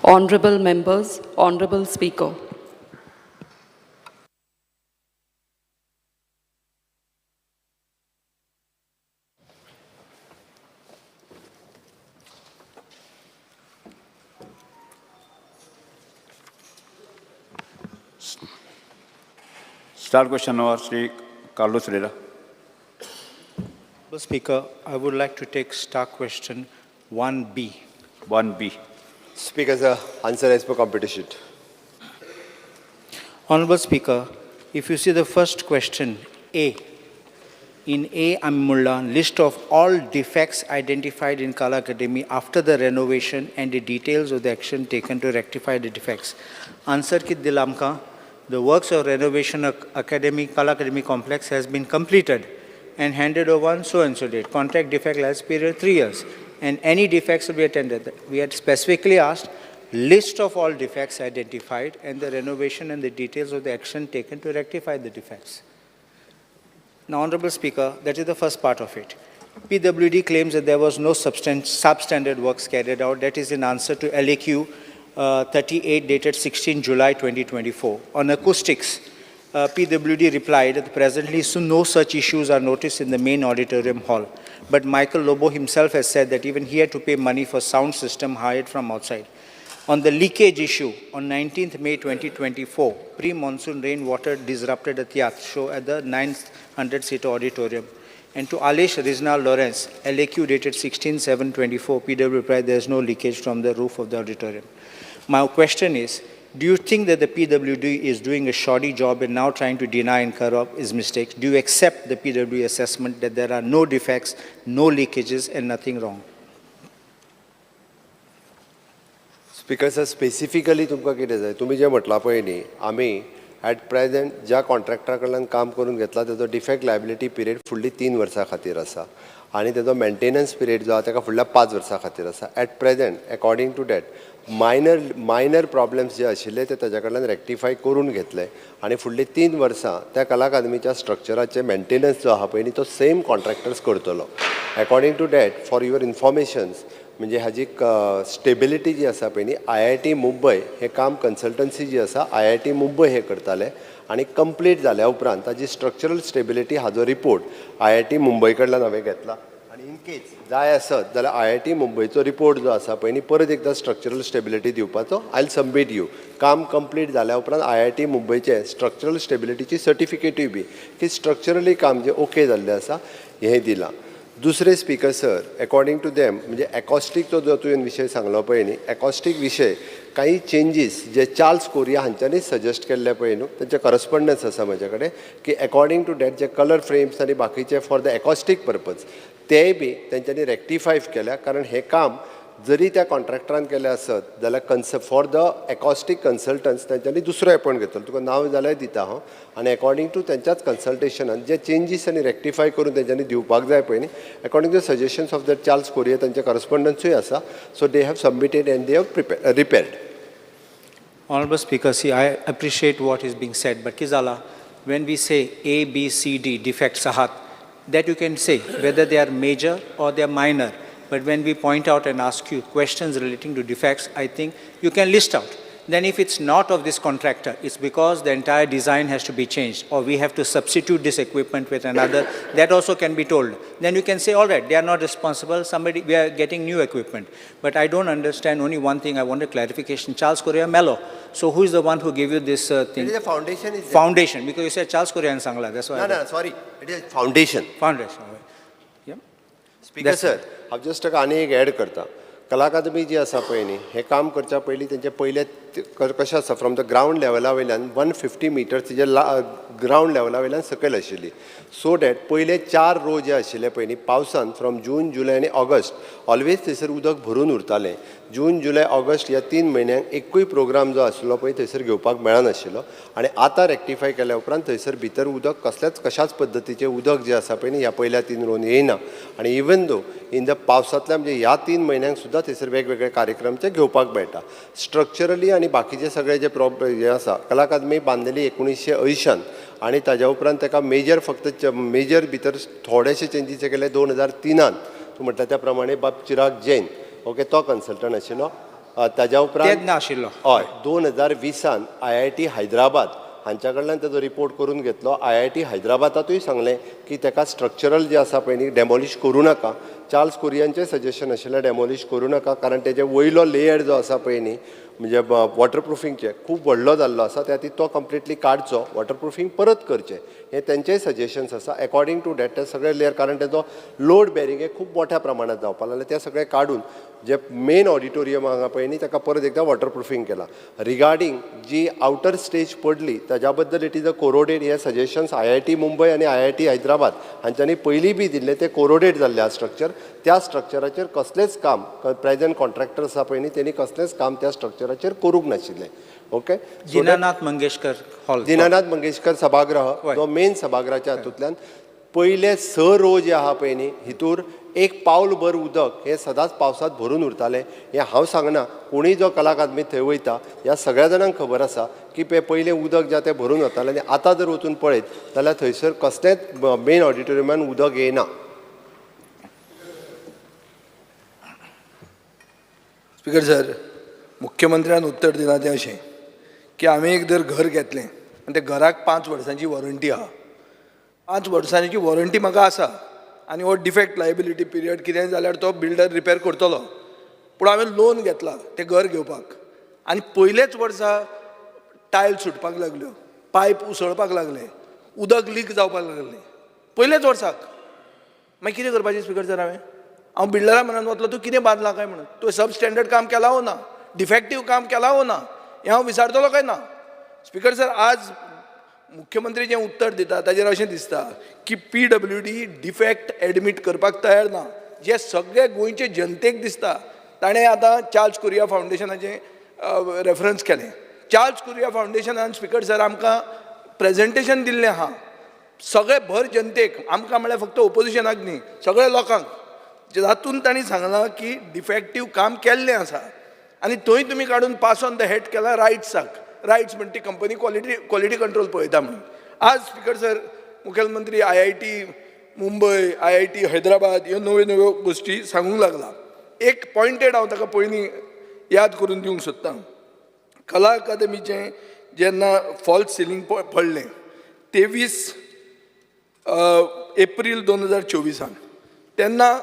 Honorable members, Honorable Speaker. Start question hour, Shri Carlos Ferreira. Mr. Speaker, I would like to take star question 1B. 1B. Speaker, sir, answer as per competition. Honorable Speaker, if you see the first question, A, in A, Amullah, list of all defects identified in Kala Academy after the renovation and the details of the action taken to rectify the defects. Answer kit dilamka, the works of renovation of Academy, Kala Academy complex has been completed and handed over on so and so date. Contract defect last period 3 years and any defects will be attended. We had specifically asked list of all defects identified and the renovation and the details of the action taken to rectify the defects. Now, Honorable Speaker, that is the first part of it. PWD claims that there was no substandard works carried out. That is in answer to LAQ 38 dated 16 July 2024. On acoustics, PWD replied that presently so no such issues are noticed in the main auditorium hall. But Michael Lobo himself has said that even he had to pay money for sound system hired from outside. On the leakage issue, on 19th May 2024, pre-monsoon rainwater disrupted a theatre show at the 900-seat auditorium. And to Alish Rizna Lawrence, LAQ dated 16/7/24, PW replied there is no leakage from the roof of the auditorium. My question is, do you think that the PWD is doing a shoddy job and now trying to deny and cover up his mistakes? Do you accept the PWD assessment that there are no defects, no leakages, and nothing wrong? Speaker sir, specifically तुमकां कितें जाय, तुमी जें म्हटलां पळय न्ही, आमी at present ज्या कॉन्ट्रॅक्टरा कडल्यान काम करून घेतला तेजो डिफेक्ट लायबिलिटी पिरियड फुडली 3 वर्सां खातीर आसा आनी तेजो मेंटेनन्स पिरियड जो आसा तेका फुडल्या 5 वर्सां खातीर आसा. At present according to that minor problems जे आशिल्ले ते ताज्या कडल्यान रेक्टिफाय करून घेतले आनी फुडली 3 वर्सां त्या कला अकादमीच्या स्ट्रक्चराचे मेंटेनन्स जो आहा पळय न्ही तो सेम कॉन्ट्रॅक्टर्स करतलो. According to that, for your informations, म्हणजे हाजी स्टेबिलिटी जी आसा पळय न्ही, IIT Mumbai हें काम कन्सल्टन्सी जी आसा IIT Mumbai हें करताले आनी कंप्लीट जाल्या उपरांत ताजी स्ट्रक्चरल स्टेबिलिटी हाजो रिपोर्ट IIT Mumbai कडल्यान हांवें घेतला आनी इन केस जाय आसत जाल्यार IIT मुंबयचो रिपोर्ट जो आसा पळय न्ही परत एकदां स्ट्रक्चरल स्टेबिलिटी दिवपाचो I will submit you. काम कंप्लीट जाल्या उपरांत IIT मुंबयचे स्ट्रक्चरल स्टेबिलिटीची सर्टिफिकेटूय बी की स्ट्रक्चरली काम जें ओके जाल्लें आसा हें दिलां. दुसरें speaker sir, according to them म्हणजे एकॉस्टिकचो जो तुवें विशय सांगलो पळय न्ही, एकॉस्टीक विशय काही चेंजीस जे चार्ल्स कोरिया हांच्यांनी सजेस्ट केल्ले पळय न्हू, तेंचे करस्पॉन्डन्स आसा म्हजे कडेन की एकॉर्डिंग टू that जे कलर फ्रेम्स आनी बाकीचे फॉर the acoustic purpose तेय बी तेंच्यांनी रेक्टिफाय केल्या. कारण हें काम जरी त्या कॉन्ट्रॅक्टरान केलें आसत जाल्यार cons for the acoustic consultants तेंच्यांनी दुसरो एपॉयंट घेतलो, तुका नांव जाल्यार दिता हांव, आनी एकॉर्डिंग टू तेंच्याच कन्सल्टेशनान जे चेंजीस आनी रेक्टिफाय करून तेंच्यांनी दिवपाक जाय पळय न्ही, according to suggestions of that Charles Correa तेंचे करस्पॉन्डन्सूय आसा. So they have submitted and they have prepare repaired. Honorable Speaker, see, I appreciate what is being said, but Kizala, when we say A, B, C, D, defects ahat, that you can say whether they are major or they are minor. But when we point out and ask you questions relating to defects, I think you can list out. Then if it's not of this contractor, it's because the entire design has to be changed or we have to substitute this equipment with another, that also can be told. Then you can say, all right, they are not responsible, somebody, we are getting new equipment. But I don't understand only one thing, I want a clarification. Charles Correa Mello. So who is the one who gave you this thing? It is a foundation. Is Foundation, because you said Charles Correa and Sangla, that's why. ना ना, sorry, it is foundation. Foundation, all right. Yeah. Speaker sir, हांव just ताका आनी एक add करता. कला अकादमी जी आसा पळय न्ही, हें काम करच्या पयलीं तेंचे पयले कशें आसा, फ्रॉम the ground लेवला वयल्यान 150 मिटर्स तिजे ग्रावंड लेवला वयल्यान सकयल आशिल्ली. सो that पयले 4 रो जे आशिल्ले पळय न्ही, पावसान फ्रॉम जून जुलय आनी ऑगस्ट ऑलवेज थंयसर उदक भरून उरतालें. जून जुलय ऑगस्ट ह्या 3 म्हयन्यांक एकूय प्रोग्राम जो आशिल्लो पळय थंयसर घेवपाक मेळनाशिल्लो. आनी आतां रेक्टिफाय केल्या उपरांत थंयसर भितर उदक कसल्याच कशाच पद्दतीचें उदक जें आसा पळय न्ही ह्या पयल्या 3 रोन येयना. आनी इवन दो इन the पावसांतल्या म्हणजे ह्या 3 म्हयन्यांक सुद्दां थंयसर वेगवेगळे कार्यक्रम ते घेवपाक मेळटा. स्ट्रक्चरली आनी बाकीचे सगळे जे प्रॉब्लम हे आसा, कला अकादमी बांदलेली 1980 आनी ताज्या उपरांत ताका मेजर फक्त मेजर भितर थोडेशे चेंजीस केले 2003 तूं म्हणटा त्या प्रमाणे बाब चिराग जैन, ओके, तो कन्सल्टंट आशिल्लो. ताज्या उपरांत तेन्ना आशिल्लो. हय, 2020 आयआयटी हैदराबाद हांच्या कडल्यान ताजो रिपोर्ट करून घेतलो. आयआयटी हैदराबादातूय सांगलें की ताका स्ट्रक्चरल जें आसा पळय न्ही, डेमोलिश करूं नाका. चार्ल्स कुरियनचें सजेशन आशिल्लें डेमोलिश करूं नाका, कारण तेजे वयलो लेयर जो आसा पळय न्ही, म्हणजे वॉटरप्रुफिंगचें खूब व्हडलो जाल्लो आसा, त्या खातीर तो कंप्लिटली काडचो, वॉटरप्रुफींग परत करचें, हें तेंचेय सजेशन्स आसा. एकॉर्डिंग टू that ते सगळे लेयर, कारण तेजो लोड बेरिंग हें खूब मोठ्या प्रमाणात जावपा लागलें, तें सगळें काडून जे मेन ऑडिटोरियम आहा पळय न्ही, ताका परत एकदां वॉटरप्रुफींग केलां. रिगार्डींग जी आवटर स्टेज पडली ताज्या बद्दल it is a corroded, hey suggestions IIT Mumbai आनी आयआयटी हैदराबाद हांच्यांनी पयलीं बी दिल्लें, तें कोरोडेड जाल्लें आहा स्ट्रक्चर. त्या स्ट्रक्चराचेर कसलेंच काम प्रेजंट कॉन्ट्रॅक्टर आसा पळय न्ही, तेणी कसलेंच काम त्या स्ट्रक्चराचेर करूंक नाशिल्लें. ओके. दिनानाथ मंगेशकर हॉल. दिनानाथ मंगेशकर सभागृह हय. जो मेन सभागृहाच्या हातूंतल्यान पयले स रो जे आहा पळय न्ही, हितूर एक पावल भर उदक हें सदांच पावसांत भरून उरतालें. हें हांव सांगना, कोणूय जो कला अकादमीत थंय वयता ह्या सगळ्या जाणांक खबर आसा की ते पयलें उदक जें तें भरून वतालें आनी आतां जर वचून पळयत जाल्यार थंयसर कसलेंच मेन ऑडिटोरियमान उदक येना. स्पिकर सर, मुख्यमंत्र्यान उत्तर दिलां तें अशें की आमी एक जर घर घेतलें आनी त्या घराक 5 वर्सांची वॉरंटी आहा, 5 वर्सांची वॉरंटी म्हाका आसा आनी हो डिफेक्ट लायबिलिटी पिरियड कितेंय जाल्यार तो बिल्डर रिपेर करतलो. पूण हांवें लोन घेतलां तें घर घेवपाक आनी पयलेच वर्सा टायल सुटपाक लागल्यो, पायप उसळपाक लागले, उदक लीक जावपाक लागलें पयलेच वर्साक. मागीर कितें करपाचें स्पिकर सर हांवें? हांव बिल्डरा म्हऱ्यान वतलो, तूं कितें बांदलां काय म्हणून, तुवें सब स्टँडर्ड काम केलां वो ना, डिफेक्टीव काम केलां वो ना, हें हांव विचारतलो काय ना? स्पिकर सर, आज मुख्यमंत्री जें उत्तर दिता ताजेर अशें दिसता की पीडब्ल्यूडी डिफेक्ट एडमीट करपाक तयार ना, जें सगळे गोंयचे जनतेक दिसता. ताणें आतां चार्ल्स कुरिया फावंडेशनाचें रेफरन्स केलें. चार्ल्स कुरिया फावंडेशनान, स्पिकर सर, आमकां प्रेजेंटेशन दिल्लें आहा सगळे भर जनतेक, आमकां म्हळ्यार फक्त ओपोजिशनाक न्ही, सगळ्या लोकांक, जातून तांणी सांगलां की डिफेक्टीव काम केल्लें आसा. आनी थंय तुमी काडून पास ऑन the hat केला रायट्साक. रायट्स म्हणटा ती कंपनी क्वॉलिटी कंट्रोल पळयता म्हणून. आज स्पिकर सर, मुखेलमंत्री आयआयटी मुंबय, आयआयटी हैदराबाद ह्यो नव्यो नव्यो गोश्टी सांगूंक लागला. एक पॉयंटेड हांव ताका पयलीं याद करून दिवंक सोदतां. कला अकादमीचें जेन्ना फॉल्स सिलींग पडलें 23 एप्रील 2024न, तेन्ना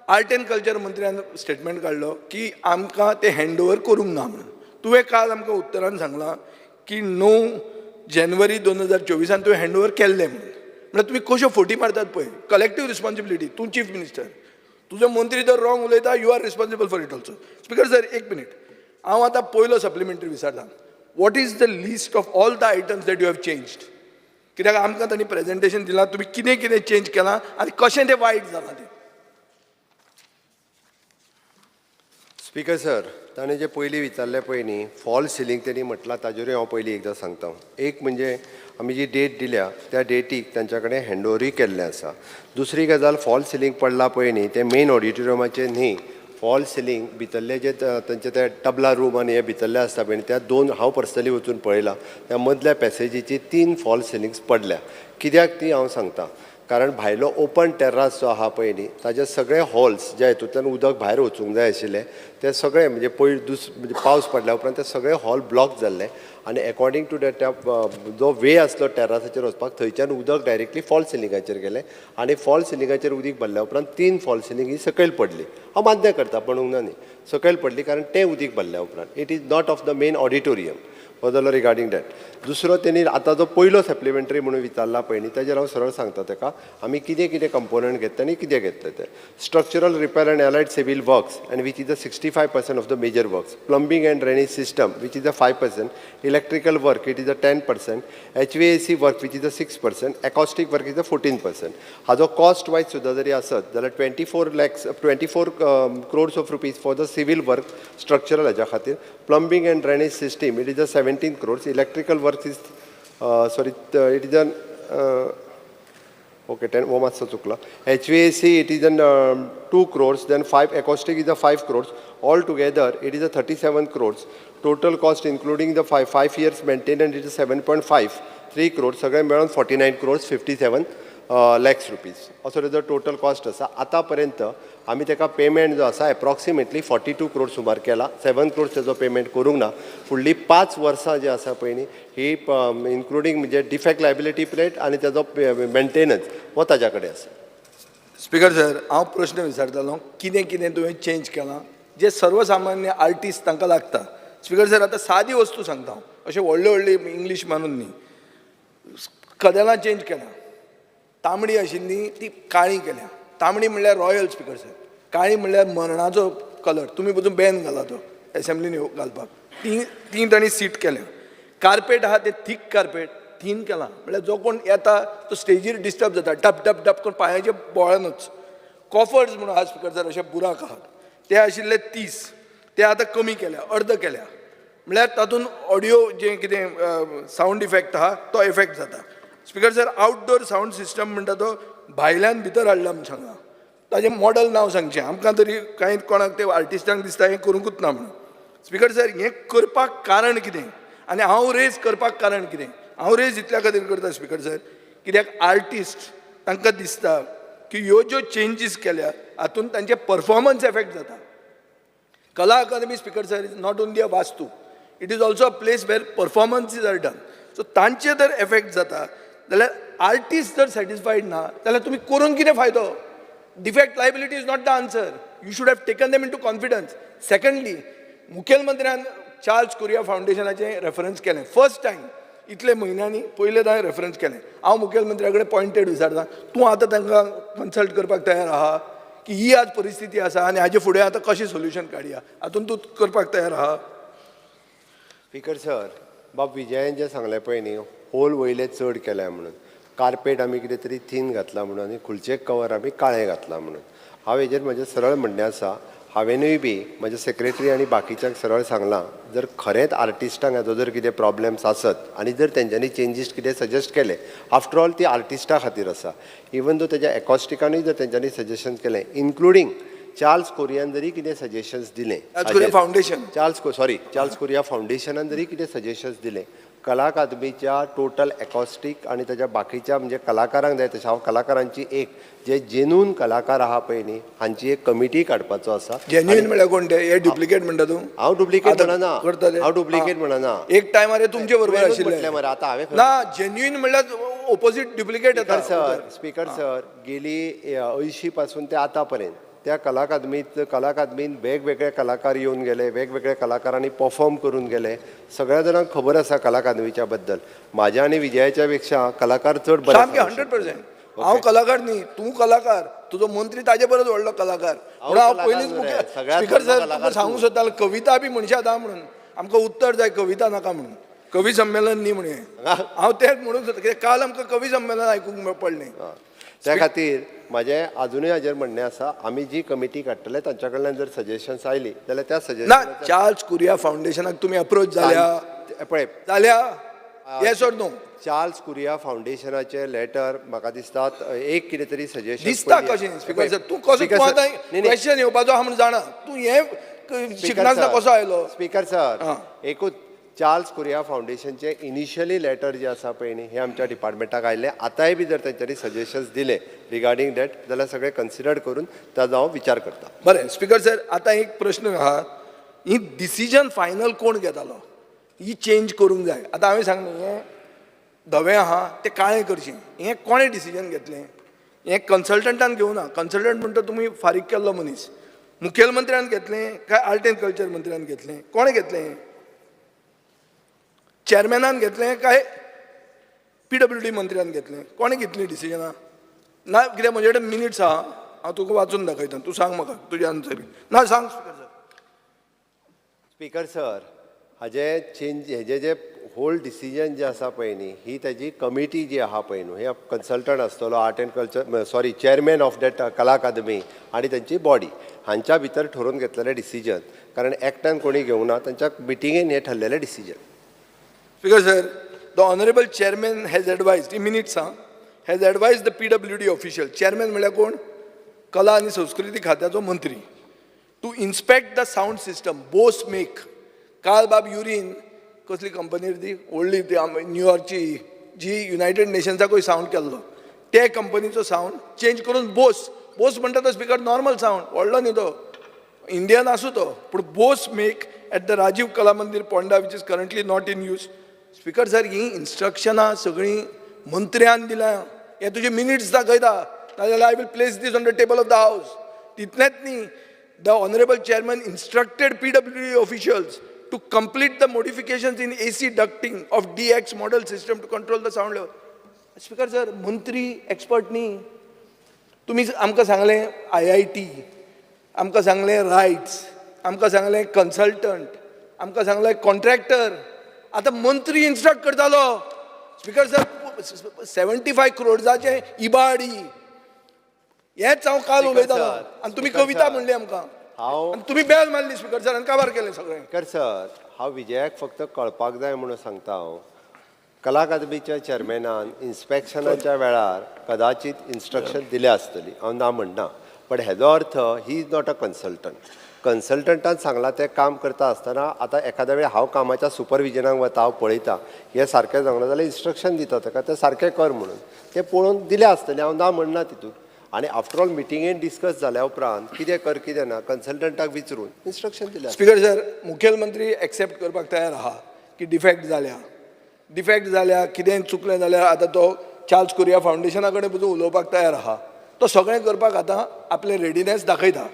आर्ट एंड कल्चर मंत्र्यान स्टेटमेंट काडलो की आमकां तें हँड ओवर करूंक ना म्हणून. तुवें काल आमकां उत्तरान सांगलां की 9 जानेवारी 2024न तुवें हँड ओवर केल्लें म्हणून. म्हळ्यार तुमी कश्यो फटी मारतात पळय. कलेक्टीव रिस्पॉन्सिबिलिटी, तूं चीफ मिनिस्टर, तुजो मंत्री जर रॉंग उलयता, you are responsible for it also. Speaker sir, एक मिनीट, हांव आतां पयलो सप्लिमेंटरी विचारता, what is the list of all the items that you have changed? कित्याक आमकां तांणी प्रेजेंटेशन दिलां, तुमी कितें कितें चेंज केलां आनी कशें तें वायट जालां तें. स्पिकर सर, ताणें जें पयलीं विचारलें पळय न्ही, फॉल सिलींग तेणी म्हटलां, ताजेरूय हांव पयलीं एकदां सांगता. एक म्हणजे आमी जी डेट दिल्या त्या डेटीक तांच्या कडेन हँड ओवरूय केल्लें आसा. दुसरी गजाल, फॉल सिलींग पडला पळय न्ही, तें मेन ऑडिटोरियमाचें न्ही. फॉल सिलींग भितरले जे तांचे ते तबला रूम आनी हे भितरले आसता पळय न्ही, त्या दोन, हांव पर्सनली वचून पळयलां, त्या मदल्या पॅसेजीची तीन फॉल सिलिंग्स पडल्या. कित्याक ती हांव सांगता, कारण भायलो ओपन टेर्रास जो आहा पळय न्ही, ताजे सगळे होल्स ज्या हितूंतल्यान उदक भायर वचूंक जाय आशिल्लें, ते सगळे म्हणजे पयर म्हणजे पावस पडल्या उपरांत ते सगळे हॉल ब्लॉक जाल्ले आनी एकॉर्डिंग टू that त्या जो वे आसलो टेर्रासाचेर वचपाक, थंयच्यान उदक डायरेक्टली फॉल सिलिंगाचेर गेलें आनी फॉल सिलिंगाचेर उदीक भरल्या उपरांत तीन फॉल सिलींग ही सकयल पडली. हांव मान्य करता, पडूंक ना न्ही, सकयल पडली कारण तें उदीक भरल्या उपरांत. It is not of the main auditorium. हो जालो रिगार्डींग that. दुसरो, तेणी आतां जो पयलो सप्लिमेंटरी म्हणून विचारला पळय न्ही, ताजेर हांव सरळ सांगता ताका आमी कितें कितें कंपोनंट घेतले आनी कितें घेतले ते. Structural repair and allied civil works, and which is a 65% of the major works, plumbing and drainage system, which is a 5%, electrical work, it is a 10%, HVAC work, which is a 6%, acoustic work is a 14%. हाजो cost wise सुद्दां जरी आसत जाल्यार 24 lakhs, 24 crores of rupees for the civil work structural हाज्या खातीर. Plumbing and drainage system, it is a 17 crores. Electrical work is, sorry, it is an, okay, 10, हो मातसो चुकला. HVAC, it is an 2 crores, then 5, acoustic is a 5 crores. All together it is a 37 crores total cost, including the 5 years maintenance, it is 7.53 crores. सगळे मेळून 49 crores 57 lakhs rupees असो तेजो total cost आसा. आतां पर्यंत आमी ताका पेमेंट जो आसा एप्रॉक्सिमेटली 42 क्रोड सुमार केला. 7 क्रोड्स तेजो पेमेंट करूंक ना. फुडली 5 वर्सां जी आसा पळय न्ही, ही इन्क्लुडींग म्हणजे डिफेक्ट लायबिलिटी पिरियड आनी तेजो मेंटेनन्स हो ताज्या कडेन आसा. स्पीकर सर, हांव प्रश्न विचारतालो, कितें कितें तुवें चेंज केलां जे सर्वसामान्य आर्टिस्ट तांकां लागता. स्पीकर सर, आतां सादी वस्तू सांगता हांव, अशें व्हडले व्हडले इंग्लीश मानून न्ही. कदेलां चेंज केलां. तांबडी आशिल्ली ती काळी केल्या. तांबडी म्हणल्यार रॉयल, स्पीकर सर. काळी म्हणल्यार मरणाचो कलर. तुमी पसून बॅन घाला तो एसेंब्लीन घालपाक. ती ती तांणी सीट केल्या. कार्पेट आहा ते थीक कार्पेट, थीन केलां. म्हणल्यार जो कोण येता तो स्टेजीर डिस्टर्ब जाता, डप डप डप करून पांयाचे बोळानूच. कॉफर्स म्हणून आहा, स्पीकर सर, अशे बुराक आहात. ते आशिल्ले 30, ते आतां कमी केल्या, अर्द केल्या. म्हणल्यार तातूंत ऑडियो जें कितें सावंड इफेक्ट आहा तो इफेक्ट जाता. Speaker sir, outdoor sound system म्हणटा तो भायल्यान भितर हाडला म्हूण सांगला. ताजें मॉडल नांव सांगचें आमकां तरी. कांय कोणाक ते आर्टिस्टांक दिसता हें करूंकूच ना म्हणून. स्पीकर सर, हें करपाक कारण कितें आनी हांव रेज करपाक कारण कितें? हांव रेज इतल्या खातीर करता, स्पीकर सर, कित्याक आर्टिस्ट तांकां दिसता की ह्यो ज्यो चेंजीस केल्या हातूंत तांचे परफॉर्मन्स एफेक्ट जाता. कला अकादमी, Speaker sir, is not only a vastu, it is also a place where performances are done. So तांचे जर एफेक्ट जाता जाल्यार, आर्टिस्ट जर सॅटिस्फायड ना जाल्यार तुमी करून कितें फायदो? Defect liability is not the answer. You should have taken them into confidence. Secondly, मुखेलमंत्र्यान चार्ल्स कुरिया फावंडेशनाचें रेफरन्स केलें. फर्स्ट टायम इतले म्हयन्यांनी पयले रेफरन्स केलें. हांव मुखेलमंत्र्या कडेन पॉयंटेड विचारता, तूं आतां तांकां कन्सल्ट करपाक तयार आहा की ही आज परिस्थिती आसा आनी हाजे फुडें आतां कशें सोल्युशन काडया, हातून तूं करपाक तयार आहा? स्पीकर सर, बाब विजयान जें सांगलें पळय न्ही, होल वयले चड केल्या म्हणून, कार्पेट आमी कितें तरी थीन घातला म्हणून आनी खुर्चेक कवर आमी काळें घातलां म्हणून, हांव हेजेर म्हजें सरळ म्हणणें आसा, हांवेनूय बी म्हज्या सेक्रेटरी आनी बाकीच्यांक सरळ सांगलां, जर खरेंच आर्टिस्टांक हाजो जर कितें प्रॉब्लम्स आसत आनी जर तेंच्यांनी चेंजीस कितें सजेस्ट केले, आफ्टर ऑल ती आर्टिस्टा खातीर आसा. इवन दो तेज्या एकॉस्टिकानूय जर तेंच्यांनी सजेशन केलें, इन्क्लुडींग चार्ल्स कोरियान जरी कितें सजेशन्स दिलें, चार्ल्स कोरिया फावंडेशन. चार्ल्स को सॉरी, चार्ल्स कोरिया फावंडेशनान जरी कितें सजेशन्स दिले, कला अकादमीच्या टोटल एकॉस्टीक आनी ताच्या बाकीच्या म्हणजे कलाकारांक जाय तशें, हांव कलाकारांची एक जे जेन्यून कलाकार आहा पळय न्ही, हांची एक कमिटी काडपाचो आसा. जेन्युइन म्हळ्यार कोण ते? हे डुप्लिकेट म्हणटा तूं? हांव डुप्लिकेट आतां म्हणना. करता ते? हांव डुप्लिकेट म्हणना. एक टायमार हे तुमचे बरोबर तुवेंनूच आशिल्ले. म्हटलें मरे, आतां हांवें खंय- ना, जेन्युइन म्हणल्यार ओपोजीट डुप्लिकेट येता. स्पीकर सर, स्पीकर सर, गेली 80 पासून ते आतां पर्यंत त्या कला अकादमीत, कला अकादमीन वेगवेगळे कलाकार येवन गेले, वेगवेगळे कलाकारांनी परफॉर्म करून गेले. सगळ्या जाणांक खबर आसा कला अकादमीच्या बद्दल. म्हाज्या आनी विजयाच्या पेक्षा कलाकार चड बरे सामकें. सांगूंक 100%. हांव कलाकार न्ही, तूं कलाकार. तुजो मंत्री ताजे परस व्हडलो कलाकार. म्हणून हांव कलाकार पयलींच न्हू रे, मुखेल सगळ्यांत स्पीकर व्हडलो सर, कलाकार तुमकां सांगूंक तूं. सोदतालो, कविता बी म्हणशात हा म्हणून आमकां उत्तर जाय, कविता नाका म्हणून. कवी संमेलन न्ही म्हणून हांव तेंच म्हणूंक सोदता, कित्याक काल आमकां कवी संमेलन आयकूंक पडलें. त्या खातीर म्हाजें आजुनूय हाजेर म्हणणें आसा, आमी जी कमिटी काडटले तांच्या कडल्यान जर सजेशन्स आयली जाल्यार त्या ना. सजेशन चार्ल्स कुरिया फावंडेशनाक तुमी अप्रोच जाल्या? पळय. जाल्या, येस ऑर नो? चार्ल्स कुरिया फावंडेशनाचे लेटर म्हाका दिसता एक कितें तरी सजेशन दिसता कशें, स्पीकर सर? तूं कसो, तूं आतां क्वेश्चन येवपाचो आहा म्हूण जाणा, तूं हें शिकनासतना कसो आयलो? स्पीकर सर, आं. एकूच, चार्ल्स कुरिया फावंडेशनचे इनिशियली लेटर जे आसा पळय न्ही, हे आमच्या डिपार्टमेंटाक आयिल्लें. आतांय बी जर तेंच्यांनी सजेशन्स दिले रिगार्डींग that जाल्यार सगळें कन्सिडर करून ताजो हांव विचार करता. बरें, स्पीकर सर, आतां एक प्रश्न आहा, ही डिसिजन फायनल कोण घेतालो ही चेंज करूंक जाय? आतां हांवें सांगलें, हें धवें आहा तें काळें करचें, हें कोणें डिसिजन घेतलें? हें कन्सल्टंटान घेवना. कन्सल्टंट म्हणटा तुमी फारीक केल्लो मनीस. मुखेलमंत्र्यान घेतलें काय आर्ट एंड कल्चर मंत्र्यान घेतलें? कोणें घेतलें? चॅरमॅनान घेतलें काय पीडब्ल्यूडी मंत्र्यान घेतलें? कोणें घेतलीं डिसिजनां? ना कित्याक म्हजे कडेन मिनिट्स आहा, हांव तुका वाचून दाखयता. तूं सांग म्हाका तुजें आन्सर. ना, सांग स्पीकर सर. स्पीकर सर, हाजे चेंज, हेजे जे होल डिसिजन जे आसा पळय न्ही, ही ताजी कमिटी जी आहा पळय न्हू, हे कन्सल्टंट आसतलो art and culture, sorry, chairman of that Kala Akademi आनी तांची बॉडी हांच्या भितर ठरोवन घेतलेलें डिसिजन, कारण एकट्यान कोणी घेवना. तांच्या मिटिंगेन हें ठरलेलें decision. Speaker sir, the honourable chairman has advised, he minutes हा, has advised the PWD official. Chairman म्हणल्यार कोण? कला आनी संस्कृती खात्याचो मंत्री. To inspect the sound system Bose make. काल बाब युरीन कसली कंपनी ती व्हडली ती न्यूयॉर्कची, जी युनायटेड नेशन्साकूय सावंड केल्लो, ते कंपनीचो सावंड चेंज करून बोस. बोस म्हणटा तो स्पिकर नॉर्मल सावंड व्हडलो न्ही तो इंडियन आसूं तो पूण Bose make at the Rajiv Kala Mandir Ponda which is currently not in use. Speaker sir, ही इन्स्ट्रक्शनां सगळीं मंत्र्यान दिल्या. हे तुजे मिनिट्स दाखयता, नाजाल्यार I will place this on the table of the house. तितलेंच न्ही, the honourable chairman instructed PWD officials to complete the modifications in AC ducting of DX model system to control the sound level. Speaker sir, मंत्री expert न्ही. तुमी आमकां सांगलें IIT, आमकां सांगलें rights, आमकां सांगलें कन्सल्टंट, आमकां सांगलें कॉन्ट्रॅक्टर, आतां मंत्री इन्स्ट्रक्ट करतालो. स्पिकर सर, 75 क्रोड्साचें इबाड ही. हेंच हांव काल स्पिकर उलयतालो सर, आनी तुमी स्पिकर कविता सर, म्हणली आमकां हांव आनी तुमी बेल मारली स्पिकर सर आनी काबार केलें सगळें. स्पिकर सर, हांव विजयाक फक्त कळपाक जाय म्हणून सांगता. हांव कला अकादमीच्या चेअरमॅनान इन्स्पेक्शनाच्या वेळार कदाचित इन्स्ट्रक्शन दिल्या आसतली, हांव ना म्हणना, बट हेजो अर्थ he is not a consultant. कन्सल्टंटान सांगलां तें काम करता आसतना आतां एखाद्या वेळार हांव कामाच्या सुपरविजनाक वता, हांव पळयता हें सारकें जावंक ना जाल्यार इन्स्ट्रक्शन दिता ताका तें सारकें कर म्हणून. तें पळोवन दिलें आसतलें, हांव ना म्हणना तितून. आनी आफ्टर ऑल मिटिंगेन डिस्कस जाल्या उपरांत कितें कर कितें ना कन्सल्टंटाक विचरून इन्स्ट्रक्शन दिलें. स्पिकर सर, मुखेलमंत्री एक्सेप्ट करपाक तयार आहा की डिफेक्ट जाल्या, डिफेक्ट जाल्या, कितेंय चुकलें जाल्यार आतां तो चार्ल्स कुरिया फावंडेशना कडेन पसून उलोवपाक तयार आहा. तो सगळें करपाक आतां आपलें रेडिनेस दाखयता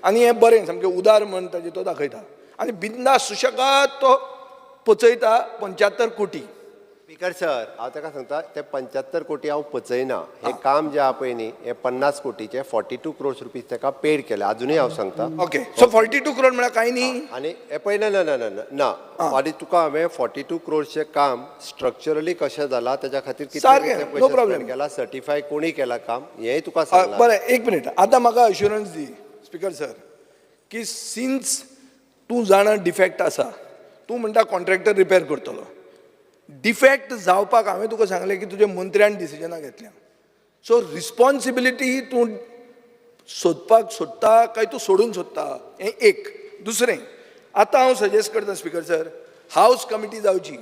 आनी हें बरें सामकें उदार मन ताजें तो दाखयता आनी बिंदास सुशेगाद तो पचयता 75 कोटी. स्पिकर सर, हांव ताका सांगता ते 75 कोटी हांव पचयना. हें काम जें आहा पळय न्ही, हें 50 कोटीचें, 42 क्रोर्स रुपीज ताका पेड केले. आजुनूय हांव सांगता. ओके, सो 42 क्रोड म्हळ्यार कांय न्ही. आनी हें पळय, ना ना ना ना ना, आनी तुका हांवें 42 क्रोर्सचें काम स्ट्रक्चरली कशें जालां, तेच्या खातीर कितले सारकें, कितले no पयशे problem. स्पेंड केला, सर्टिफाय कोणी केला काम, हेंय तुका सांगलां. बरें, एक मिनीट. आतां म्हाका अश्युरन्स दी स्पिकर सर की सिन्स तूं जाणा डिफेक्ट आसा, तूं म्हणटा कॉन्ट्रॅक्टर रिपेर करतलो. डिफेक्ट जावपाक हांवें तुका सांगलें की तुज्या मंत्र्यान डिसिजनां घेतल्या, सो रिस्पॉन्सिबिलिटी तूं सोदपाक सोदता काय तूं सोडूंक सोदता, हें एक. दुसरें, आतां हांव सजेस्ट करता स्पिकर सर, हावज कमिटी जावची.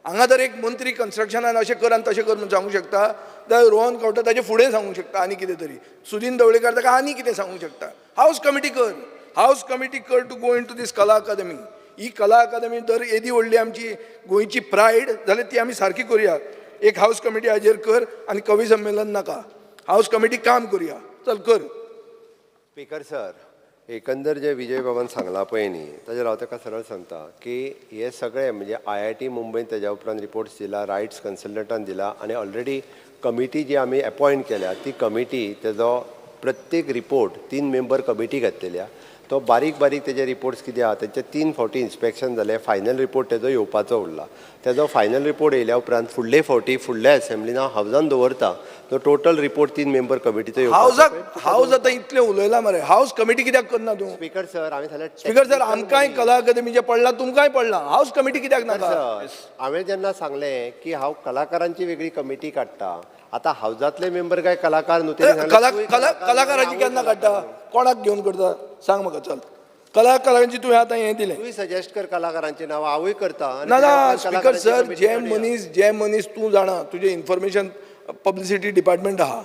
हांगा जर एक मंत्री कन्स्ट्रक्शनान अशें कर आनी तशें कर म्हूण सांगूंक शकता जाल्यार रोहन खंवटे ताजे फुडें सांगूंक शकता आनी कितें तरी, सुदीन ढवळीकार ताका आनी कितें सांगूंक शकता. हावज कमिटी कर, हावज कमिटी कर to go into this Kala Akademi. ही कला अकादमी जर येदी व्हडली आमची गोंयची प्रायड जाल्यार ती आमी सारकी करुया. एक हावज कमिटी हाजेर कर आनी कवी संमेलन नाका, हावज कमिटी काम करुया. चल कर. स्पिकर सर, एकंदर जे विजय बाबान सांगलां पळय न्ही, ताजेर हांव ताका सरळ सांगता की हे सगळे म्हणजे आयआयटी मुंबयन तेज्या उपरांत रिपोर्ट्स दिला, रायट्स कन्सल्टंटान दिला आनी ऑलरेडी कमिटी जी आमी एपॉयंट केल्या ती कमिटी तेजो प्रत्येक रिपोर्ट, तीन मेंबर कमिटी घातलेली आहा, तो बारीक बारीक तेजे रिपोर्ट्स कितें आहा, तेंचे तीन फावटी इन्स्पेक्शन जालें. फायनल रिपोर्ट तेजो येवपाचो उरला. तेजो फायनल रिपोर्ट येयल्या उपरांत फुडले फावटी फुडल्या एसेंब्लीन हांव हावजान दवरता तो टोटल रिपोर्ट तीन मेंबर कमिटीचो येवपाचो. हावजाक हावज आतां इतलें उलयलां मरे, हावज कमिटी कित्याक करना तूं? स्पीकर सर, हांवें सांगलें. स्पिकर सर, आमकांय कला अकादमीचें पडलां, तुमकांय पडलां, हावज कमिटी कित्याक नाका? सर, हांवें जेन्ना सांगलें की हांव कलाकारांची वेगळी कमिटी काडटा, आतां हावजांतले मेंबर काय कलाकार न्हू, तेणी सांगलें, कला तूंय कला कलाकार न्हू, कलाकाराची हांवूय केन्ना कलाकार काडटा? न्हू. कोणाक घेवन करता सांग म्हाका. चल, कलाकारांची तुवें आतां हें दिलें. तूंय सजेस्ट कर कलाकारांची नांवां, हांवूय करता आनी ना तेज्या ना उपरांत स्पिकर कलाकारांची सर, कमिटी जे काडुया. मनीस, जे मनीस तूं जाणा तुजें इन्फॉर्मेशन पब्लिसिटी डिपार्टमेंट आहा,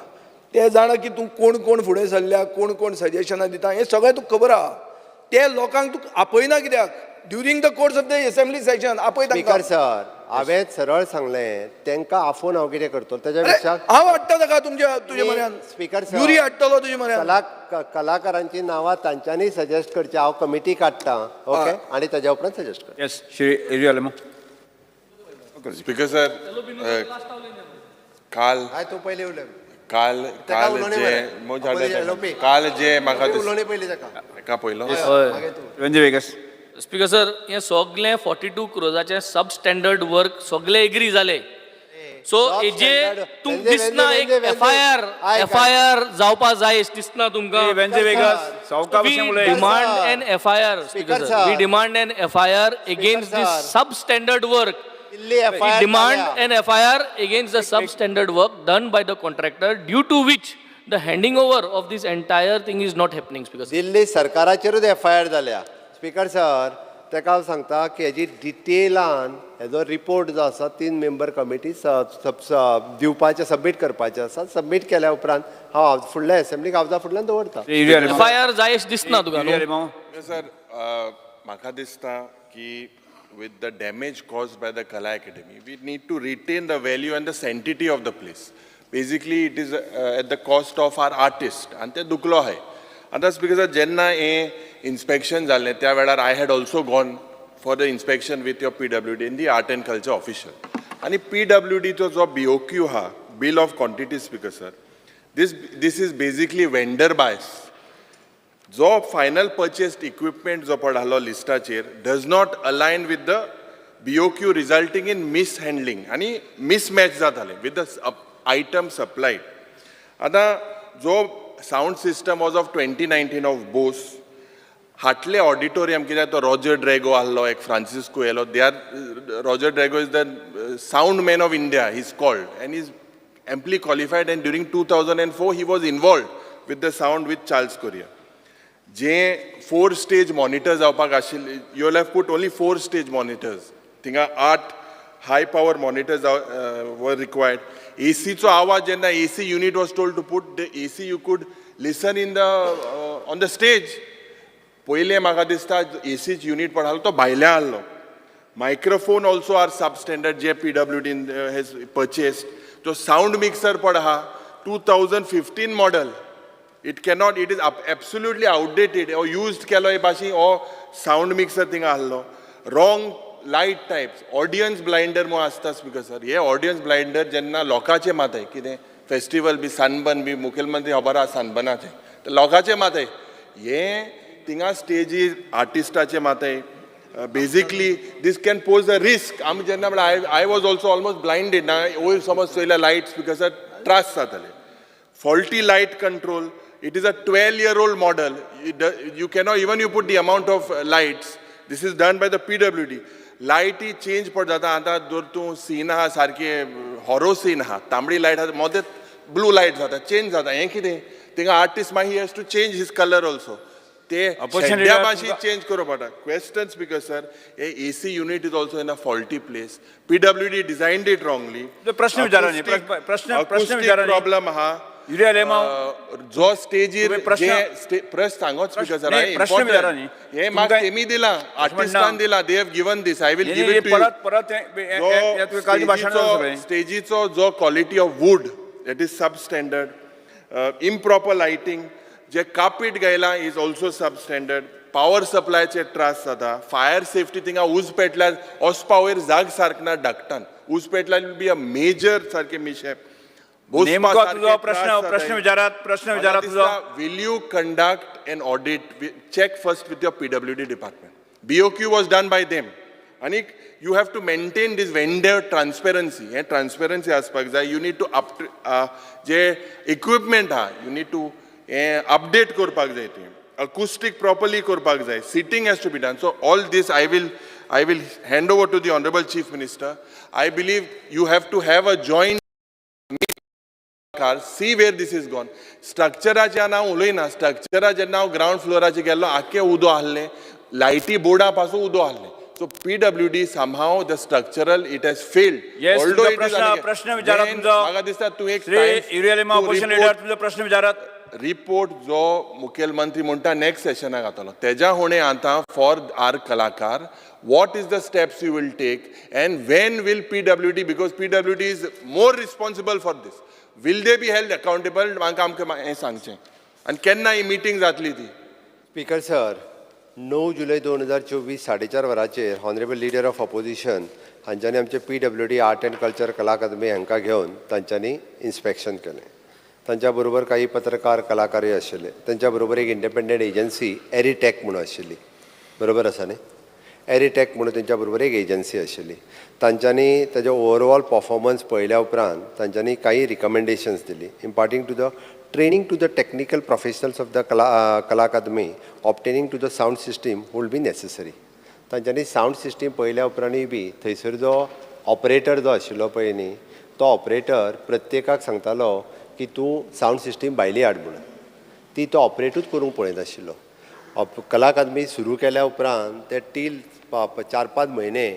ते जाणा की तूं कोण कोण फुडें सरल्या, कोण कोण सजेशनां दिता, हें सगळें तुका खबर आहा. ते लोकांक तूं आपयना कित्याक during the course of the assembly session? आपय स्पीकर तांकां. सर, हांवें सरळ सांगलें तांकां आफोवन हांव कितें करतलो तेज्या अरे, पेक्षा हांव हाडटा ताका तुमच्या तुजे म्हऱ्यान. स्पीकर सर, युरी हाडटलो तुजे म्हऱ्यान. कलाकारांची नांवां तांच्यांनी सजेस्ट करची. हांव कमिटी काडटा, ओके, आनी तेज्या उपरांत सजेस्ट करता. Yes, Shri Yuri Alemao. Speaker sir, काल हय, तूं पयलीं उलय. काल ताका काल उलोवणें जे मरे. मोज आपली हाडल्या एलओपी. ताका. काल जे म्हाका उलोवणें पयलीं ताका. ताका पयलो. मागीर तूं. वेंजी वेगस. स्पीकर सर, हें सगलें 42 क्रोजाचें सब स्टँडर्ड वर्क सगले एग्री जाले. सो हेजे तुमकां दिसना एक एफआयआर, एफआयआर जावपा जाय अशें दिसना तुमकां? वेंजी वेगस, सावका We भशेन उलय. demand an FIR, Speaker sir. We demand an FIR against this substandard work. Delhi We FIR demand जाल्या. an FIR against the substandard work done by the contractor, due to which the handing over of this entire thing is not happening, Speaker sir. Delhi सरकाराचेरूच F I R जाल्या. Speaker sir, ताका हांव सांगता की हेजी डिटेलान हेजो report जो आसा तीन मेंबर कमिटी दिवपाचे, सबमीट करपाचे आसा. सबमीट केल्या उपरांत हांव फुडल्या एसेंब्लीक हावजा फुडल्यान दवरता. Shri Yuri Alemao. F I R जाय अशें दिसना तुका युरी न्हू? आलेमाव. सर, म्हाका दिसता की with the damage caused by the Kala Academy, we need to retain the value and the sanctity of the place. Basically, it is at the cost of our artist आनी ते दुखलो आहाय. आतां स्पीकर सर, जेन्ना हें inspection जालें त्या वेळार I had also gone for the inspection with your PWD in the art and culture official. आनी पी डब्ल्यू डीचो जो बी ओ क्यू आहा, bill of quantity, speaker sir, this is basically vendor bias. जो final purchased equipment जो पळ आहलो लिस्टाचेर does not align with the BOQ, resulting in mishandling आनी mismatch जातालें with the item supplied. आतां जो sound system was of 2019 of Bose. हाटले auditorium कित्याक तो रॉजर ड्रॅगो आहलो, एक Francisco Coelho. They are, Roger Drago is the sound man of India, he is called, and is amply qualified, and during 2004 he was involved with the sound with Charles Correa. J four stage monitor जावपाक आशिल्ले, you have put only four stage monitors. थिंगा आठ हाय power monitor जाव were required. एसीचो आवाज जेन्ना AC unit was told to put the AC, you could listen in the on the stage. पयलें म्हाका दिसता एसीच युनीट पड आहलो तो भायल्या आहलो. Microphone also are substandard J PWD has purchased. तो सावंड मिक्सर पड आहा 2015 model. It cannot, it is absolutely outdated or used केलो हे भाशेन हो सावंड मिक्सर थिंगा आहलो. Wrong light types, audience blinder म्हूण आसता स्पीकर सर. हे ऑडियन्स ब्लायंडर जेन्ना लोकांचे माथाय कितें फेस्टिवल बी सनबर्न बी, मुखेलमंत्री खबर आहा सनबर्नाचें, तर लोकांचे माथाय हे थिंगा स्टेजीर आर्टिस्टाचे माथाय, basically this can pose a risk. आमी जेन्ना म्हणल्यार I was also almost blinded ना. वयर समज चोयल्या लायट्स, because त्रास जाताले. Faulty light control. It is a 12-year-old model. You cannot even, you put the amount of lights. This is done by the PWD. लायटी change पड जाता. आतां जर तूं सीन आहा सारकें हॉरो सीन आहा, तांबडी लायट आहा, मदें ब्लू लायट जाता, चेंज जाता. हें कितें थिंगा आर्टिस्ट मागीर has to change his colour also. ते Opposition शेड्ड्या leader, भाशेन चेंज करूं पडटा. Question, speaker sir, hey AC unit is also in a faulty place. PWD designed it wrongly. प्रश्न विचारा न्ही, प्रश्न विचारा न्ही. प्रॉब्लम आहा. युरी आलेमाव. जो स्टेजीर तुम्ही प्रश्न- जे प्रश्न सांगोच स्पीकर सर. नाही, प्रश्न विचारा न्ही. हे म्हाका तुमकां- तेमी दिला, आर्टिस्टान दिला. They have given this, I will give it to. परत परत हे- हे- हे- हे तुवें कालचें भाशण जालें सगळें. स्टेजीचो जो quality of wood, that is sub standard, improper lighting, J carpet घायला is also sub standard. Power सप्लायचे त्रास जाता. फायर सेफ्टी, थिंगा उज पेटल्यार वचपा वयर जाग सारक ना. धाकटान उज पेटल्यार will be a major सारकें मिशेप. नेमको तुजो प्रश्न, प्रश्न विचारात, प्रश्न विचारात तुजो. Will you conduct an audit? Check first with your PWD department. BOQ was done by them. आनी you have to maintain this vendor transparency. हें ट्रान्सपेरन्सी आसपाक जाय. You need to up J equipment आहा, you need to हें update करपाक जाय, तें अकुस्टीक properly करपाक जाय. Seating has to be done. So all this I will hand over to the honourable Chief Minister. I believe you have to have a joint car, see where this is gone. स्ट्रक्चराचें हांव उलयना. स्ट्रक्चरा जेन्ना हांव ground फ्लोराचेर गेल्लो, आख्खें उदो आहलें, लायटी बोर्डा पासून उदो आहलें. So PWD, somehow the structural, it has failed. Yes, तुमचो प्रश्न, प्रश्न विचारा तुमचो. म्हाका दिसता तूं एक श्री युरी आलेमाव, ऑपोजिशन लिडर, तुमचो प्रश्न विचारात. रिपोर्ट जो मुखेलमंत्री म्हणटा नेक्स्ट सेशनाक जातलो, तेज्या हुणे आतां फॉर are कलाकार, what is the steps you will take and when will PWD, because PWD is more responsible for this, will they be held accountable? म्हाका आमकां हें सांगचें आनी केन्ना ही मिटींग जातली ती. स्पीकर सर, 9 जुलय 2024 4:30 वरांचेर honourable leader of opposition हांच्यांनी आमचे PWD art and culture कला अकादमी हांकां घेवन तांच्यांनी इन्स्पेक्शन केलें. तांच्या बरोबर काही पत्रकार, कलाकारय आशिल्ले. तांच्या बरोबर एक इंडिपेंडंट एजन्सी एरिटॅक म्हणून आशिल्ली, बरोबर आसा न्ही? एरिटॅक म्हणून तेंच्या बरोबर एक एजन्सी आशिल्ली. तांच्यांनी ताजें ओवरऑल परफॉर्मन्स पळयल्या उपरांत तांच्यांनी काही रिकमेंडेशन्स दिली, imparting to the training to the technical professionals of the Kala Akademi, obtaining to the sound system will be necessary. तांच्यांनी सावंड सिस्टीम पळयल्या उपरांतूय बी थंयसर जो ऑपरेटर जो आशिल्लो पळय न्ही, तो ऑपरेटर प्रत्येकाक सांगतालो की तूं सावंड सिस्टीम भायली हाड म्हणून. ती तो ऑपरेटूच करूंक पळयनाशिल्लो. कला अकादमी सुरू केल्या उपरांत ते टील 4-5 म्हयने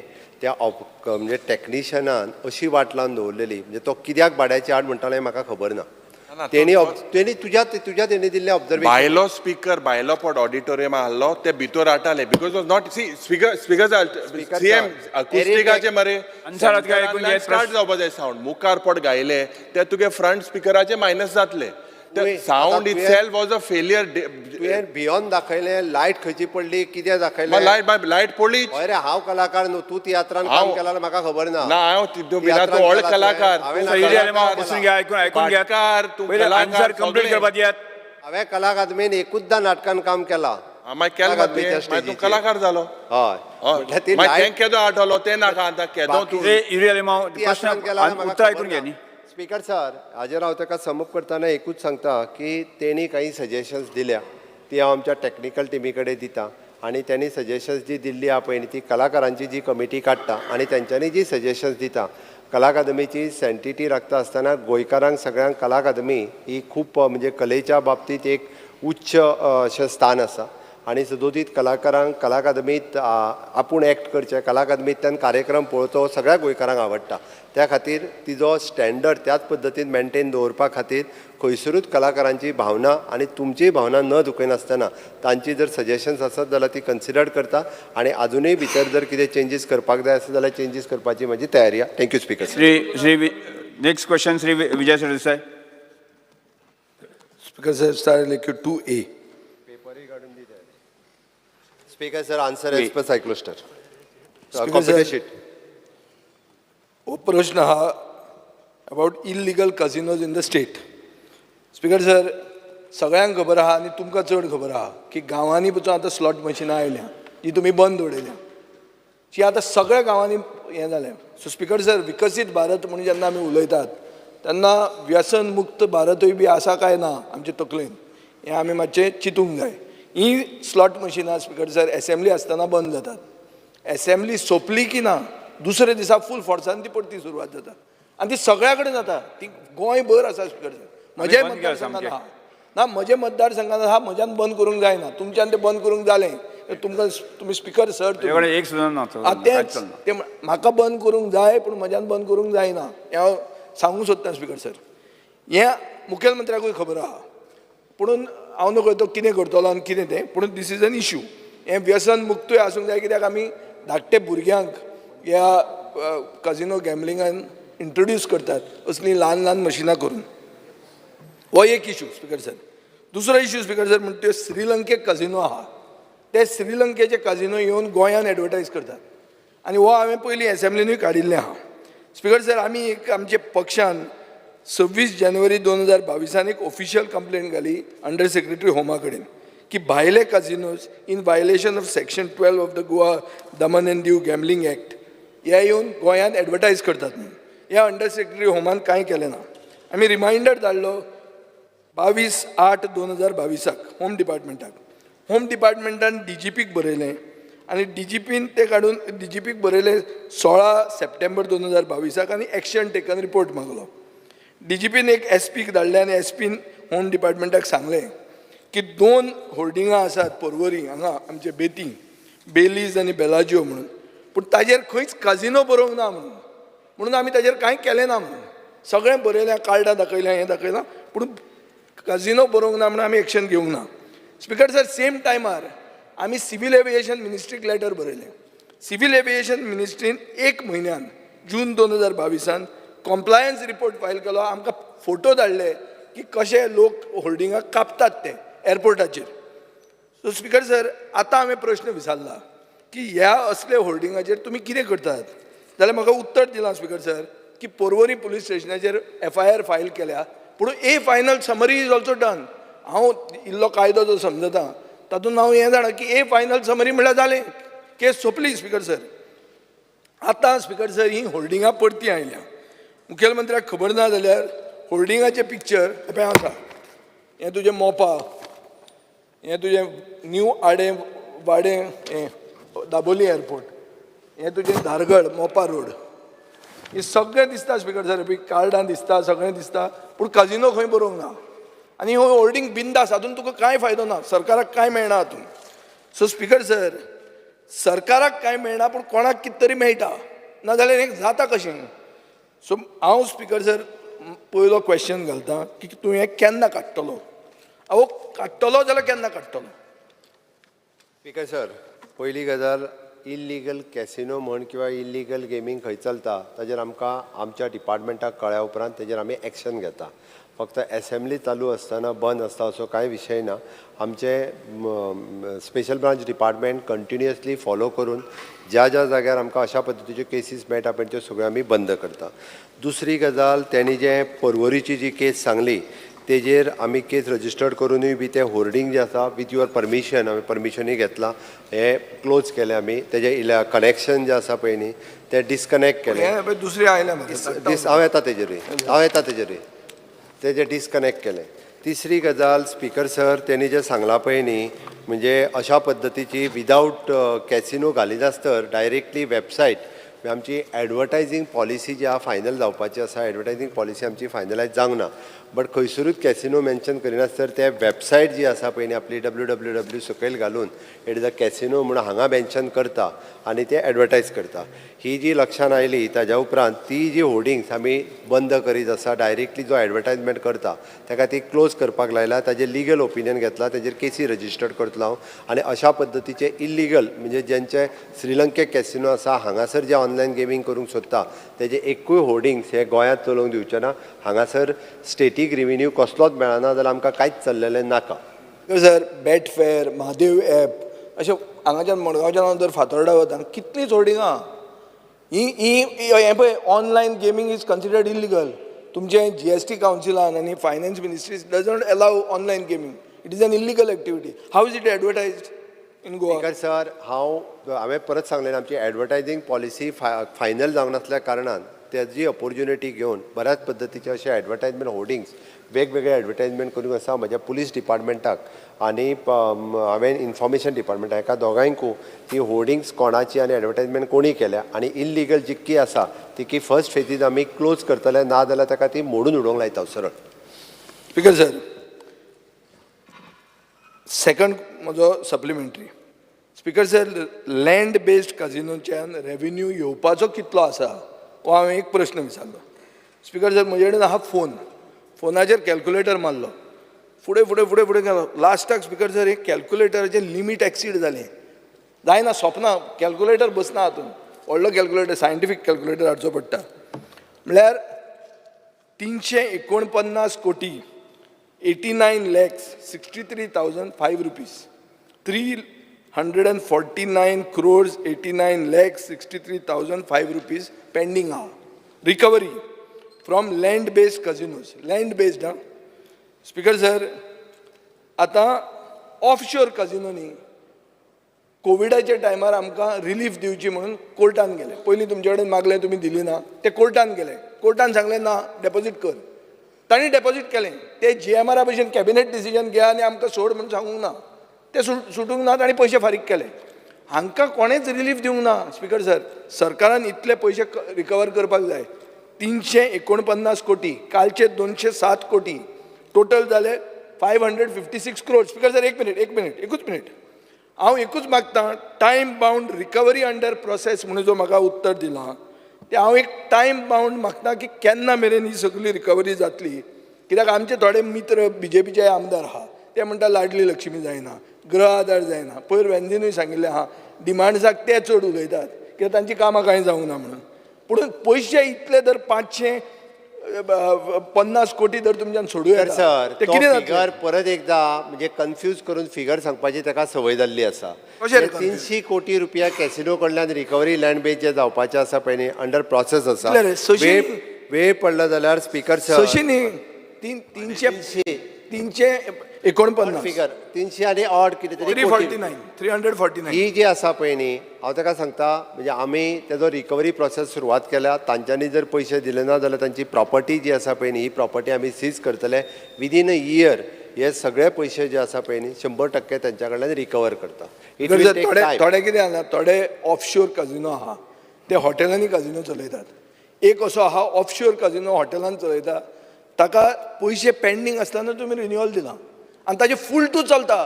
त्या म्हणजे टॅक्निशियनान अशी वाट लावन दवरलेली, म्हणजे तो कित्याक भाड्याची आड म्हणटालो हें म्हाका खबर ना. तेणी तेणी तुज्या तुज्या तेणी दिल्लें ऑब्जर्वेशन. भायलो स्पीकर भायलो पट ऑडिटोरियमा हाडलो, ते भितर आटाले because was not see speaker speaker CM अकुस्टिकाचे मरे. आन्सर आतां आयकून घेयात. स्टार्ट जावपा जाय सावंड. मुखार पट गायले ते तुगे फ्रंट स्पिकराचे मायनस जातले. Sound itself was a failure. तुवें भियोन दाखयलें, लायट खंयची पडली, कितें दाखयलें. लायट लायट पडली. हय रे, हांव कलाकार न्हू, तूं तियात्रान काम केला म्हाका खबर ना. ना, हांव तूं व्हड कलाकार. आयकून घेयात, आन्सर कंप्लीट करपा दियात. हांवें कला अकादमीन एकूचदां नाटकान काम केलां. मागीर केलें, तूं कलाकार जालो. हय. हय, केदो आठवलो तें नाका आतां, केदो तूं. उत्तर आयकून घे न्ही. स्पीकर सर, हाजेर हांव ताका समप करतना एकूच सांगता की तेणी काही सजेशन्स दिल्या ती हांव आमच्या टॅक्निकल टिमी कडेन दिता आनी त्यांनी सजेशन्स जी दिल्ली आहा पळय ती कलाकारांची जी कमिटी काडटा आनी तेंच्यांनी जी सजेशन्स दिता, कला अकादमीची सँटिटी राखता आसतना गोंयकारांक सगळ्यांक कला अकादमी ही खूब म्हणजे कलेच्या बाबतींत एक उच्च अशें स्थान आसा आनी सदोदीत कलाकारांक कला अकादमींत आपूण एक्ट करचें, कला अकादमींतल्यान कार्यक्रम पळोवचो सगळ्या गोंयकारांक आवडटा. त्या खातीर तिजो स्टँडर्ड त्याच पद्दतीन मेनटेन दवरपा खातीर खंयसरूच कलाकारांची भावना आनी तुमचीय भावना न दुखयनासतना तांची जर सजेशन्स आसत जाल्यार ती कन्सिडर करता आनी आजुनूय भितर जर कितें चेंजीस करपाक जाय आसत जाल्यार चेंजीस करपाची म्हजी तयारी आसा. Thank you speaker. Shri Shri next question Shri Vijay Sardesai. Speaker sir, star LQ 2A. Speaker sir, answer as per cyclostyle. Speaker computer sir, sheet. हो प्रश्न हा about illegal casinos in the state. Speaker sir, सगळ्यांक खबर आहा आनी तुमकां चड खबर आहा की गांवांनी पसून आतां स्लॉट मशिनां आयल्या जी तुमी बंद उडयल्या, जी आतां सगळ्या गांवांनी हें जालें. सो स्पीकर सर, विकसीत भारत म्हणून जेन्ना आमी उलयतात तेन्ना व्यसन मुक्त भारतूय बी आसा काय ना आमचे तकलेन हें आमी मातशें चिंतूंक जाय. ही स्लॉट मशिनां स्पीकर सर एसेंब्ली आसतना बंद जातात. एसेंब्ली सोंपली की ना दुसऱ्या दिसा फूल फोर्सान ती परती सुरवात जाता आनी ती सगळ्या कडेन जाता. ती गोंयभर आसा स्पीकर सर. म्हज्या बंद केला मतदारसंघात सामकें. आहा ना, म्हज्या मतदारसंघात आहा, म्हज्यान बंद करूंक जायना, तुमच्यान तें बंद करूंक जालें तुमकां, तुमी स्पीकर सर, तुजे एक सुद्दां ना, तेंच तें म्हाका बंद करूंक जाय पूण म्हज्यान बंद करूंक जायना हें हांव सांगूंक सोदतां स्पीकर सर. हें मुखेलमंत्र्याकूय खबर आहा, पुणून हांव नकळो तो कितें करतलो आनी कितें तें, पूण this is an issue. हें व्यसन मुक्तूय आसूंक जाय, कित्याक आमी धाकटे भुरग्यांक ह्या कजिनो गॅमलिंगान इंट्रोड्यूस करतात असलीं ल्हान ल्हान मशिनां करून. हो एक इशू स्पीकर सर. दुसरो इशू स्पीकर सर म्हणटा त्यो श्रीलंकेक कजिनो आहा, ते श्रीलंकेचे कजिनो येवन गोंयान एडवर्टायज करतात आनी हो हांवें पयलीं एसेंब्लीनूय काडिल्लें आहा. स्पीकर सर, आमी एक आमच्या पक्षान 26 जानेवारी 2022 एक ऑफिशियल कंप्लेन घाली अंडर सेक्रेटरी होमा कडेन की भायले casinos in violation of section 12 of the Goa Daman and Diu gambling act हे येवन गोंयांत एडवर्टायज करतात म्हणून. ह्या अंडर सेक्रेटरी होमान कांय केलें ना. आमी रिमायंडर धाडलो 22/8/2022 होम डिपार्टमेंटाक. होम डिपार्टमेंटान डीजीपीक बरयलें आनी डीजीपीन तें काडून डीजीपीक बरयलें 16 सप्टेंबर 2022 आनी एक्शन टेकन रिपोर्ट मागलो. डीजीपीन एक एसपीक धाडलें आनी एसपीन होम डिपार्टमेंटाक सांगलें की 2 होर्डिंगां आसात पर्वरी हांगा आमचे बेती बेलीज आनी बेलाजियो म्हणून, पूण ताजेर खंयच काजिनो बरोवंक ना म्हणून, म्हणून आमी ताजेर कांय केलें ना म्हणून. सगळें बरयलें, कार्डां दाखयलें, हें दाखयलां, पूण काजिनो बरोवंक ना म्हणून आमी एक्शन घेवंक ना. स्पीकर सर, सेम टायमार आमी सिवील एविएशन मिनिस्ट्रीक लेटर बरयलें. सिवील एविएशन मिनिस्ट्रीन 1 म्हयन्यान जून 2022 कॉम्प्लायन्स रिपोर्ट फायल केलो. आमकां फोटो धाडले की कशे लोक होल्डिंगाक कापतात ते एअरपोर्टाचेर. सो स्पीकर सर, आतां हांवें प्रश्न विचारला की ह्या असले होल्डिंगाचेर तुमी कितें करतात, जाल्यार म्हाका उत्तर दिलां स्पीकर सर की पर्वरी पुलीस स्टेशनाचेर FIR file केल्या, पूण a final summary is also done. हांव इल्लो कायदो जो समजता तातूंत हांव हें जाणा की ए फायनल समरी म्हणल्यार जालें, केस सोंपली स्पीकर सर. आतां स्पीकर सर ही होल्डिंगां परती आयल्या. मुखेलमंत्र्याक खबर ना जाल्यार होल्डिंगाचें पिक्चर हें आसा, हें तुजें मोपा, हें तुजें न्यू आडें वाडें, हें दाबोली एअरपोर्ट, हें तुजें धारगळ मोपा रोड, हें सगळें दिसता स्पीकर सर. कार्डां दिसता, सगळें दिसता, पूण काजिनो खंय बरोवंक ना. आनी हो होल्डिंग बिंदास, हातून तुका कांय फायदो ना, सरकाराक कांय मेळना हातून. सो स्पिकर सर, सरकाराक कांय मेळना पूण कोणाक कितें तरी मेळटा, नाजाल्यार हें जाता कशें? सो हांव स्पिकर सर पयलो क्वेश्चन घालता की तूं हें केन्ना काडटलो? अहो, काडटलो जाल्यार केन्ना काडटलो? स्पीकर सर, पयली गजाल, इल्लिगल कॅसिनो म्हण किंवा इल्लिगल गेमींग खंय चलता ताजेर आमकां आमच्या डिपार्टमेंटाक कळ्ळ्या उपरांत तेजेर आमी एक्शन घेता. फक्त एसेंब्ली चालू आसतना बंद आसता असो कांय विशय ना. आमचे special branch department continuously follow करून ज्या ज्या जाग्यार आमकां अशा पद्दतीच्यो केसीस मेळटा पळय, त्यो सगळ्यो आमी बंद करता. दुसरी गजाल, तेणी जे परवरीची जी केस सांगली तेजेर आमी केस रजिस्टर्ड करुनूय बी तें होर्डिंग जें आसा, विथ your permission, आमी परमिशनूय घेतलां, हें क्लोज केलें आमी. तेजें इल्या कनेक्शन जें आसा पळय न्ही, तें डिसकनेक्ट केलें. हें पळय, दुसरें आयलें म्हाका. दीस हांव येता तेजेरूय, हांव येता तेजेरूय. तेजें डिसकनेक्ट केलें. तिसरी गजाल स्पीकर सर, तेणी जें सांगलां पळय न्ही, म्हणजे अशा पद्दतीची विदावट कॅसिनो घालिनासतर डायरेक्टली वेबसायट, आमची एडवर्टायजींग पॉलिसी जी आहा फायनल जावपाची आसा. एडवर्टायजींग पॉलिसी आमची फायनलायज जावंक ना, बट खंयसरूच कॅसिनो मेन्शन करिनासतर ते वेबसायट जी आसा पळय न्ही आपली, www सकयल घालून it is a casino म्हणून हांगा मेन्शन करता आनी ते एडवर्टायज करता. ही जी लक्षान आयली ताज्या उपरांत ती जी होर्डिंग्स आमी बंद करीत आसा. डायरेक्टली जो एडवर्टायजमेंट करता ताका ती क्लोज करपाक लायला. ताजेर लिगल ओपिनियन घेतला, ताजेर केसी रजिस्टर्ड करतलो हांव आनी अशा पद्दतीचे इल्लिगल, म्हणजे जेंचे श्रीलंकेक कॅसिनो आसा, हांगासर जे ऑनलायन गेमींग करूंक सोदता, तेजे एकूय होर्डिंग्स हे गोंयांत चलोवंक दिवचे ना. हांगासर स्टेटीक रिवेन्यू कसलोच मेळना जाल्यार आमकां कांयच चल्लेलें नाका. सर, बेटफेअर, म्हादेव एप, अशें हांगाच्यान मडगांवच्यान हांव जर फातोर्डा वता, कितलींच होर्डिंगां ही ही. हें पळय, online gaming is considered illegal. तुमचें जीएसटी कावन्सिलान आनी finance ministry doesn't allow online gaming. It is an illegal activity. How is it advertised in Goa? Speaker sir, हांवें परत सांगलें, आमची एडवर्टायजींग पॉलिसी फायनल जावंक नासल्या कारणान तेजी ऑपोर्च्युनिटी घेवन बऱ्याच पद्दतीचे अशे एडवर्टायजमेंट होर्डिंग्स, वेगवेगळे एडवर्टायजमेंट करूंक आसा. म्हज्या पुलीस डिपार्टमेंटाक आनी हांवें इन्फॉर्मेशन डिपार्टमेंटाक, हेका दोगांयकू ती होर्डिंग्स कोणाची आनी एडवर्टायजमेंट कोणी केल्या आनी इल्लिगल जितकी आसा तितकी फर्स्ट फेजीन आमी क्लोज करतले, ना जाल्यार ताका ती मोडून उडोवंक लायता सरळ. स्पीकर सर, सेकंड म्हजो supplementary. Speaker sir, land based काजिनोच्यान revenue येवपाचो कितलो आसा हो हांवें एक प्रश्न विचारलो. स्पीकर सर, म्हजे कडेन आहा फोन. फोनाचेर कॅल्क्युलेटर मारलो, फुडें फुडें फुडें फुडें गेलो. लास्टाक स्पीकर सर, एक कॅल्क्युलेटराचें लिमीट एक्सीड जालें. जायना, सोंपना, कॅल्क्युलेटर बसना हातूंत. व्हडलो कॅल्क्युलेटर, सायंटिफीक कॅल्क्युलेटर हाडचो पडटा. म्हळ्यार 349 कोटी 89 lakhs 63,005 rupees, 349 crores 89 lakhs 63,005 rupees pending आहा recovery from land based casinos, land based. आं स्पीकर सर, आतां ऑफशोर कजिनो न्ही, कोविडाच्या टायमार आमकां रिलीफ दिवची म्हणून कोर्टान गेले. पयलीं तुमचे कडेन मागलें, तुमी दिली ना. ते कोर्टान गेले. कोर्टान सांगलें, ना, डेपोजीट कर. तांणी डेपोजीट केलें. ते जीएमआरा भशेन कॅबिनेट डिसिजन घे आनी आमकां सोड म्हणून सांगूंक ना. ते सुटूंक ना. तांणी पयशे फारीक केले. हांकां कोणेच रिलीफ दिवंक ना. स्पीकर सर, सरकारान इतले पयशे रिकवर करपाक जाय. 349 कोटी, कालचे 207 कोटी, टोटल जाले 556 crore. Speaker sir, एक मिनीट, एक मिनीट, एकूच मिनीट. हांव एकूच मागता, time bound recovery under process म्हणून जो म्हाका उत्तर दिलां तें हांव एक टायम बावंड मागता की केन्ना मेरेन ही सगळी रिकवरी जातली? कित्याक आमचे थोडे मित्र बीजेपीचे आमदार आहा, ते म्हणटा लाडली लक्ष्मी जायना, गृह आदार जायना. पयर वेंदीनूय सांगिल्लें आहा, डिमांड्साक ते चड उलयतात कित्याक तांची कामां कांय जावंक ना म्हणून. पूण पयशे इतले जर 550 कोटी जर तुमच्यान सोडूं तर येता, सर, ते तो कितें जातलें? फिगर परत एकदा म्हणजे कन्फ्यूज करून फिगर सांगपाची ताका संवय जाल्ली आसा. कशें रे confuse? 300 कोटी रुपया कॅसिनो कडल्यान रिकवरी लँड बेस जे जावपाचे आसा पळय न्ही, अंडर प्रोसेस आसा. कितले रे? 600 वेळ वेळ पडला जाल्यार स्पीकर सर, 600 न्ही, तीनशे, 349. फिगर 300 आनी ऑड कितें तरी थ्री कोटी. 49, 349. ही जी आसा पळय न्ही, हांव ताका सांगता, म्हणजे आमी तेजो रिकवरी प्रोसेस सुरवात केल्या. तांच्यांनी जर पयशे दिले ना जाल्यार तांची प्रॉपर्टी जी आसा पळय न्ही, ही प्रॉपर्टी आमी सीज करतले. विदीन अ इयर हे सगळे पयशे जे आसा पळय न्ही, 100% तांच्या कडल्यान रिकवर करता. It will take थोडे time. थोडे कितें जाणा, थोडे ऑफशोर कजिनो आहा, ते हॉटेलांनी कजिनो चलयतात. एक असो आहा, ऑफशोर कजिनो हॉटेलान चलयता. ताका पयशे पेंडींग आसतना तुमी रिन्युअल दिलां आनी ताजें फूल टू चलता.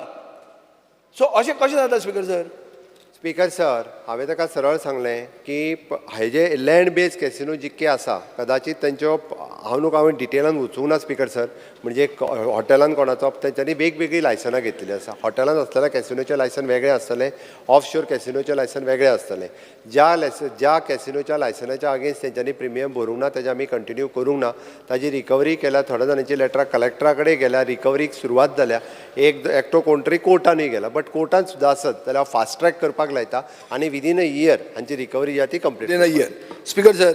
सो अशें कशें जाता स्पीकर सर? स्पीकर सर, हांवें ताका सरळ सांगलें की हेजे लँड बेज कॅसिनो जितके आसा, कदाचीत तेंच्यो हांव न्हू, हांवें डिटेलान वचूंक ना स्पीकर सर. म्हणजे हॉटेलान कोणाचो, तेंच्यांनी वेगवेगळीं लायसनां घेतलेलीं आसा. हॉटेलान आसलेल्या कॅसिनोचें लायसन वेगळें आसतलें, ऑफ शोर कॅसिनोचें लायसन वेगळें आसतलें. ज्या कॅसिनोच्या लायसनाच्या अगेन्स्ट तेंच्यांनी प्रिमियम भरूंक ना, तेजें आमी कंटिन्यू करूंक ना, ताजी रिकवरी केल्या. थोड्या जाणांची लेटरां कलेक्टरा कडेन गेल्या, रिकवरीक सुरवात जाल्या. एक एकटो कोण तरी कोर्टानूय गेला. बट कोर्टान सुद्दां आसत जाल्यार हांव फास्ट ट्रॅक करपाक लायता आनी विदीन अ इयर हांची रिकवरी जी आहा ती complete. Within a year. Speaker sir,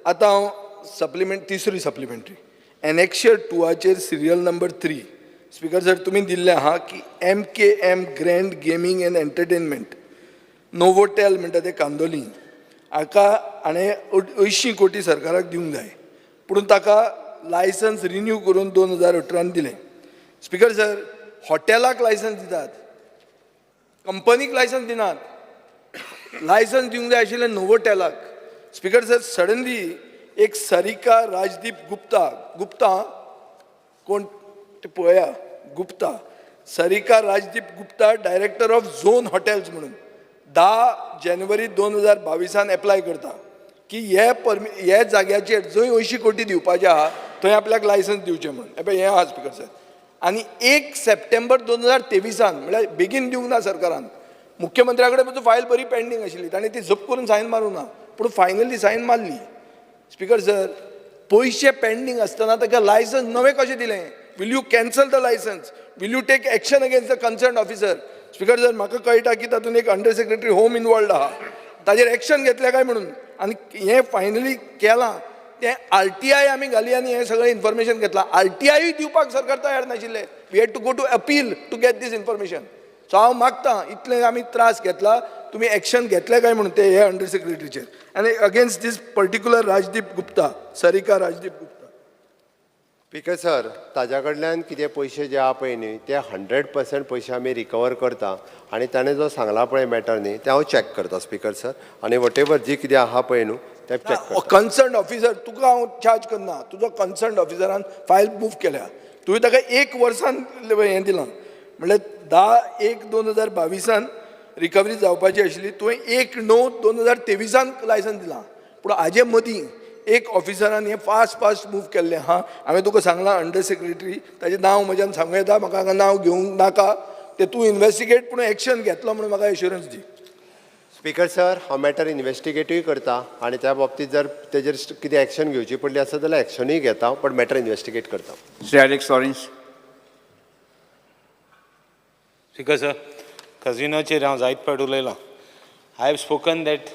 आतां हांव सप्लिमेंट तिसरी supplementary annexure टुवाचेर, serial number 3. Speaker sir, तुमी दिल्लें आहा की MKM Grand Gaming and Entertainment, Novotel म्हणटा ते कांदोली, हाका हाणें 80 कोटी सरकाराक दिवंक जाय, पूण ताका लायसन्स रिन्यू करून 2018न दिलें. स्पीकर सर, हॉटेलाक लायसन्स दितात, कंपनीक लायसन्स दिनात. लायसन्स दिवंक जाय आशिल्लें नोवोटेलाक. स्पीकर सर, सडनली एक सरिका राजदीप गुप्ता, गुप्ता कोण ते पळया, Gupta, Sarika Rajdeep Gupta, director of zone hotels म्हणून 10 जानेवारी 2022न एप्लाय करता की हे जाग्याचेर जंय 80 कोटी दिवपाचे आहा थंय आपल्याक लायसन्स दिवचें म्हणून. हे पळय, हें आहा स्पीकर सर. आनी 1 सप्टेंबर 2023न, म्हणल्यार बेगीन दिवंक ना सरकारान. मुख्यमंत्र्या कडेन पसून फायल बरी पेंडींग आशिल्ली, ताणें ती जप करून सायन मारूंक ना, पूण फायनली सायन मारली. स्पीकर सर, पयशे पेंडींग आसतना ताका लायसन्स नवें कशें दिलें? Will you cancel the license? Will you take action against the concerned officer? Speaker sir, म्हाका कळटा की तातूंत एक अंडर सेक्रेटरी होम इनवॉल्ड आहा. ताजेर एक्शन घेतलें काय म्हणून? आनी हें फायनली केलां तें आरटीआय आमी घाली आनी हें सगळें इन्फॉर्मेशन घेतलां. आरटीआयूय दिवपाक सरकार तयार नाशिल्लें. We had to go to appeal to get this information. So हांव मागता, इतले आमी त्रास घेतला, तुमी एक्शन घेतले काय म्हणून ते हे अंडर सेक्रेटरीचेर आनी against this particular Rajdeep Gupta, Sarika Rajdeep Gupta. Speaker sir, ताज्या कडल्यान कितें पयशे जे आहा पळय न्ही, ते 100% पयशे आमी रिकवर करता आनी ताणें जो सांगला पळय मॅटर न्ही, तें हांव चॅक करता स्पीकर सर, आनी what ever जी कितें आहा पळय न्हू, तें चॅक करता. कन्सर्न ऑफिसर, तुका हांव चार्ज करना. तुजो कन्सर्न ऑफिसरान फायल मूव केल्या. तुवें ताका एक वर्सान हें दिलां, म्हणल्यार 10-1-2022न रिकवरी जावपाची आशिल्ली, तुवें 1-9-2023न लायसन्स दिलां. पूण हाजे मदीं एक ऑफिसरान हें फास्ट फास्ट मूव केल्लें आहा. हांवें तुका सांगलां, अंडर सेक्रेटरी, ताजें नांव म्हज्यान सांगूं येता, म्हाका हांगा नांव घेवंक नाका तें. तूं इन्वेस्टिगेट, पूण एक्शन घेतलो म्हणून म्हाका एश्युरन्स दी. स्पीकर सर, हांव मॅटर इन्वेस्टिगेटूय करता आनी त्या बाबतींत जर तेजेर कितें एक्शन घेवची पडली आसत जाल्यार एक्शनूय घेता, पण मॅटर इन्वेस्टिगेट करता. Shri Alex Lawrence. Speaker sir, कझिनोचेर हांव जायत फावट उलयलां. I have spoken that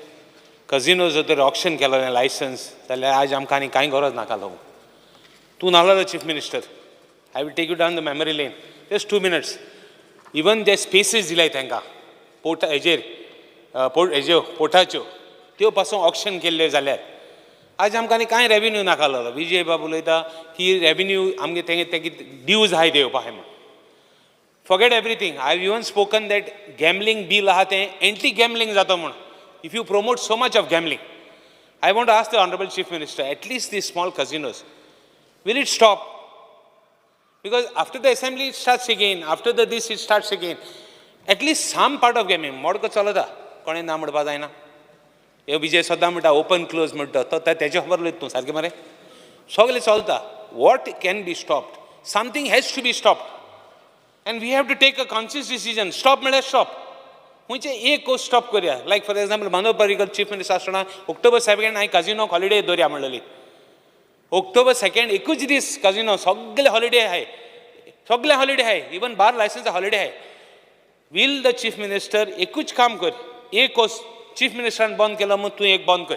casino जर तर ऑक्शन केलो लायसन्स जाल्यार आज आमकां आनी कांय गरज नाका लागूं. तूं नासलो chief minister. I will take you down the memory lane, just 2 minutes. Even J species दिल्याय तांकां पोर्टा हेजेर, पोर्ट हेज्यो, पोर्टाच्यो, त्यो पासून ऑक्शन केल्ल्यो जाल्यार आज आमकां आनी कांय रेवेन्यू नाका लागलो. विजय बाब उलयता की रेवेन्यू आमगे तेंगे तेगे ड्यूज आहाय दिवपा आहाय म्हूण. Forget everything. I have even spoken that gambling bill आहा तें एंटी गॅमलिंग जाता म्हूण, if you promote so much of gambling. I want to ask the honourable Chief Minister, at least the small casinos, will it stop? Because after the assembly it starts again, after the this it starts again. At least some part of gaming, मडको चलता, कोणें ना म्हणपा जायना. हे विजय सद्दां म्हणटा open close म्हणटा, तो तेजे खबर उलयता तूं सारकें मरे. सगळें चलता. What can be stopped? Something has to be stopped and we have to take a conscious decision. Stop म्हळ्यार स्टॉप. खंयचे एक कोर्स स्टॉप करया. लायक for example, Manohar Parrikar chief minister आसतना ऑक्टोबर 2 हांवें काजिनोक हॉलिडे दवरया म्हणलेली. ऑक्टोबर 2 एकूच दीस काजिनो सगळे हॉलिडे आहाय, सगळे हॉलिडे आहाय. इवन बार लायसन्स हॉलिडे आहाय. वील the chief minister एकूच काम कर, एक कोर्स चीफ मिनिस्टरान बंद केलो म्हूण तूं एक बंद कर.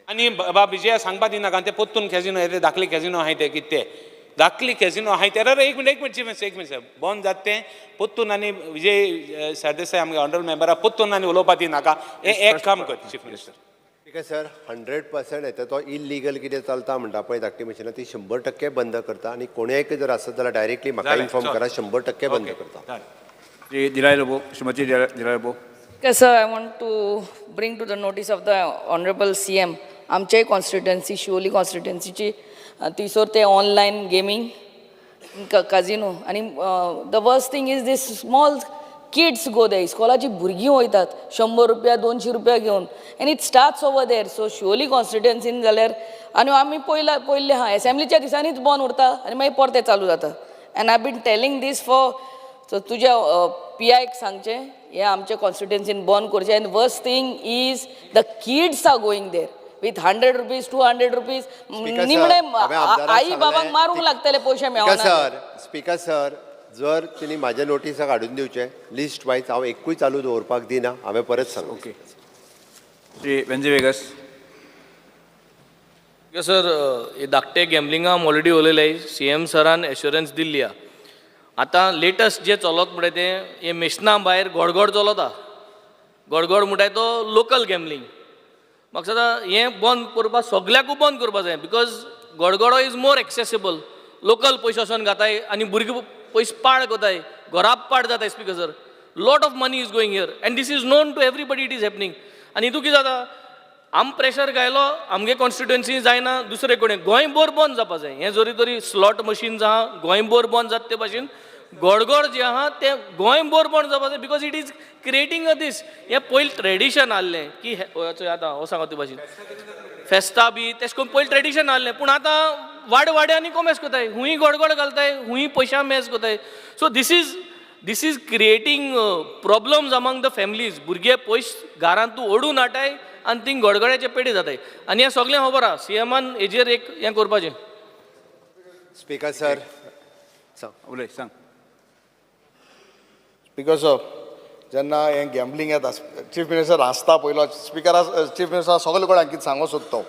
आनी बाब विजया सांगपा दिनाका. ते पोत्तून कॅजिनो ते धाकले कॅजिनो आहाय, ते कितें ते धाकली कॅजिनो आहाय ते. अरे, एक मिनट, एक मिनट, चीफ मिनिस्टर, एक मिनट साहेब. बंद जाता तें पोत्तून आनी विजय सरदेसाय आमगे ऑनरेबल मेंबरा पोत्तून आनी उलोवपा दिनाका. हें एक काम कर चीफ मिनिस्टर. स्पीकर सर, 100% येता. तो इलिगल कितें चलता म्हणटा पळय धाकटी मशिनां, ती 100% बंद करता आनी कोणेय जर आसत जाल्यार डायरेक्टली म्हाका जालें, इन्फॉर्म चल. करा, 100% बंद ओके, करता. जालें. श्री दिलाय लोबो, श्रीमती दिलाय Lobo. Okay, sir, I want to bring to the notice of the Honorable CM, आमच्याय कॉन्स्टिट्युएन्सी, शिवोली कॉन्स्टिट्युएन्सीची थंयसर ते ऑनलायन गेमींग काजिनो आनी the worst thing is this small kids go there. इस्कॉलाची भुरगीं वयतात 100 रुपया, 200 रुपया घेवन and it starts over there. So Siolim कॉन्स्टिट्युएन्सीन जाल्यार आनी आमी पयला पयल्लें आहा, एसेंब्लीच्या दिसांनीच बंद उरता आनी मागीर परतें चालू जाता. And I been telling this for, so तुज्या पी आयक सांगचें, हें आमच्या कॉन्स्टिट्युएन्सीन बंद करचें. And worst thing is the kids are going there with ₹100, ₹200. Speaker sir, निमणे हांवें आमदाराक आई बाबांक सांगलें, मारूंक लागतले पयशे स्पीकर मेळना. सर, स्पीकर सर, जर तिणी म्हाज्या नोटिसाक हाडून दिवचें लिस्ट वायज, हांव एकूय चालू दवरपाक दिना. हांवें परत सांगलें. Okay, Shri Venzy Viegas. Sir, हे धाकटे गॅमलिंगा ऑलरेडी उलयले, सी एम सरान एश्योरन्स दिल्ली आहा. आतां लेटस्ट जे चलत म्हणटा तें हे मेशना भायर गोडगोड चलता. गोडगोड म्हणटाय तो लोकल गॅमलिंग. म्हाका दिसता हें बंद करपा, सगल्याकू बंद करपा जाय, because गडगडो is more accessible. Local पयशे वचोन घाताय आनी भुरगीं पयशे पाड कोताय, घरा पाड जाताय. Speaker sir, lot of money is going here and this is known to everybody, it is happening. आनी हितू कितें जाता, आम प्रेशर घायलो आमगे कॉन्स्टिट्युएन्सी जायना, दुसरे कडेन गोंयभर बंद जावपा जाय. हें जरी तरी स्लॉट मशीन आहा गोंयभर बंद जाता, ते भाशेन गडगड जे आहा तें गोंयभर बंद जावपा जाय, because it is creating a this. हें पयलीं ट्रेडिशन आहलें की चोय आतां हो सांगता ते भाशेन फेस्तां बी तेश करून पयलीं ट्रेडिशन आहलें, पूण आतां वाडे वाड्यांनी कोमेस कोताय, हुंय गडगड घालताय, हुंय पयशां मेज कोताय. So this is creating problems among the families. भुरगे पयस घरांतू ओडून हाडटाय आनी थिंग गडगड्याचे पेडे जाताय. आनी हें सगळें खबर आहा, सी एमान हेजेर एक हें करपाचें. Speaker sir. उलय, सांग. स्पीकर सर, जेन्ना हें गॅम्बलिंग येता, चीफ मिनिस्टर हांसता पयलो. स्पिकर, चीफ मिनिस्टर सगळे कडेन कितें सांगूंक सोदता.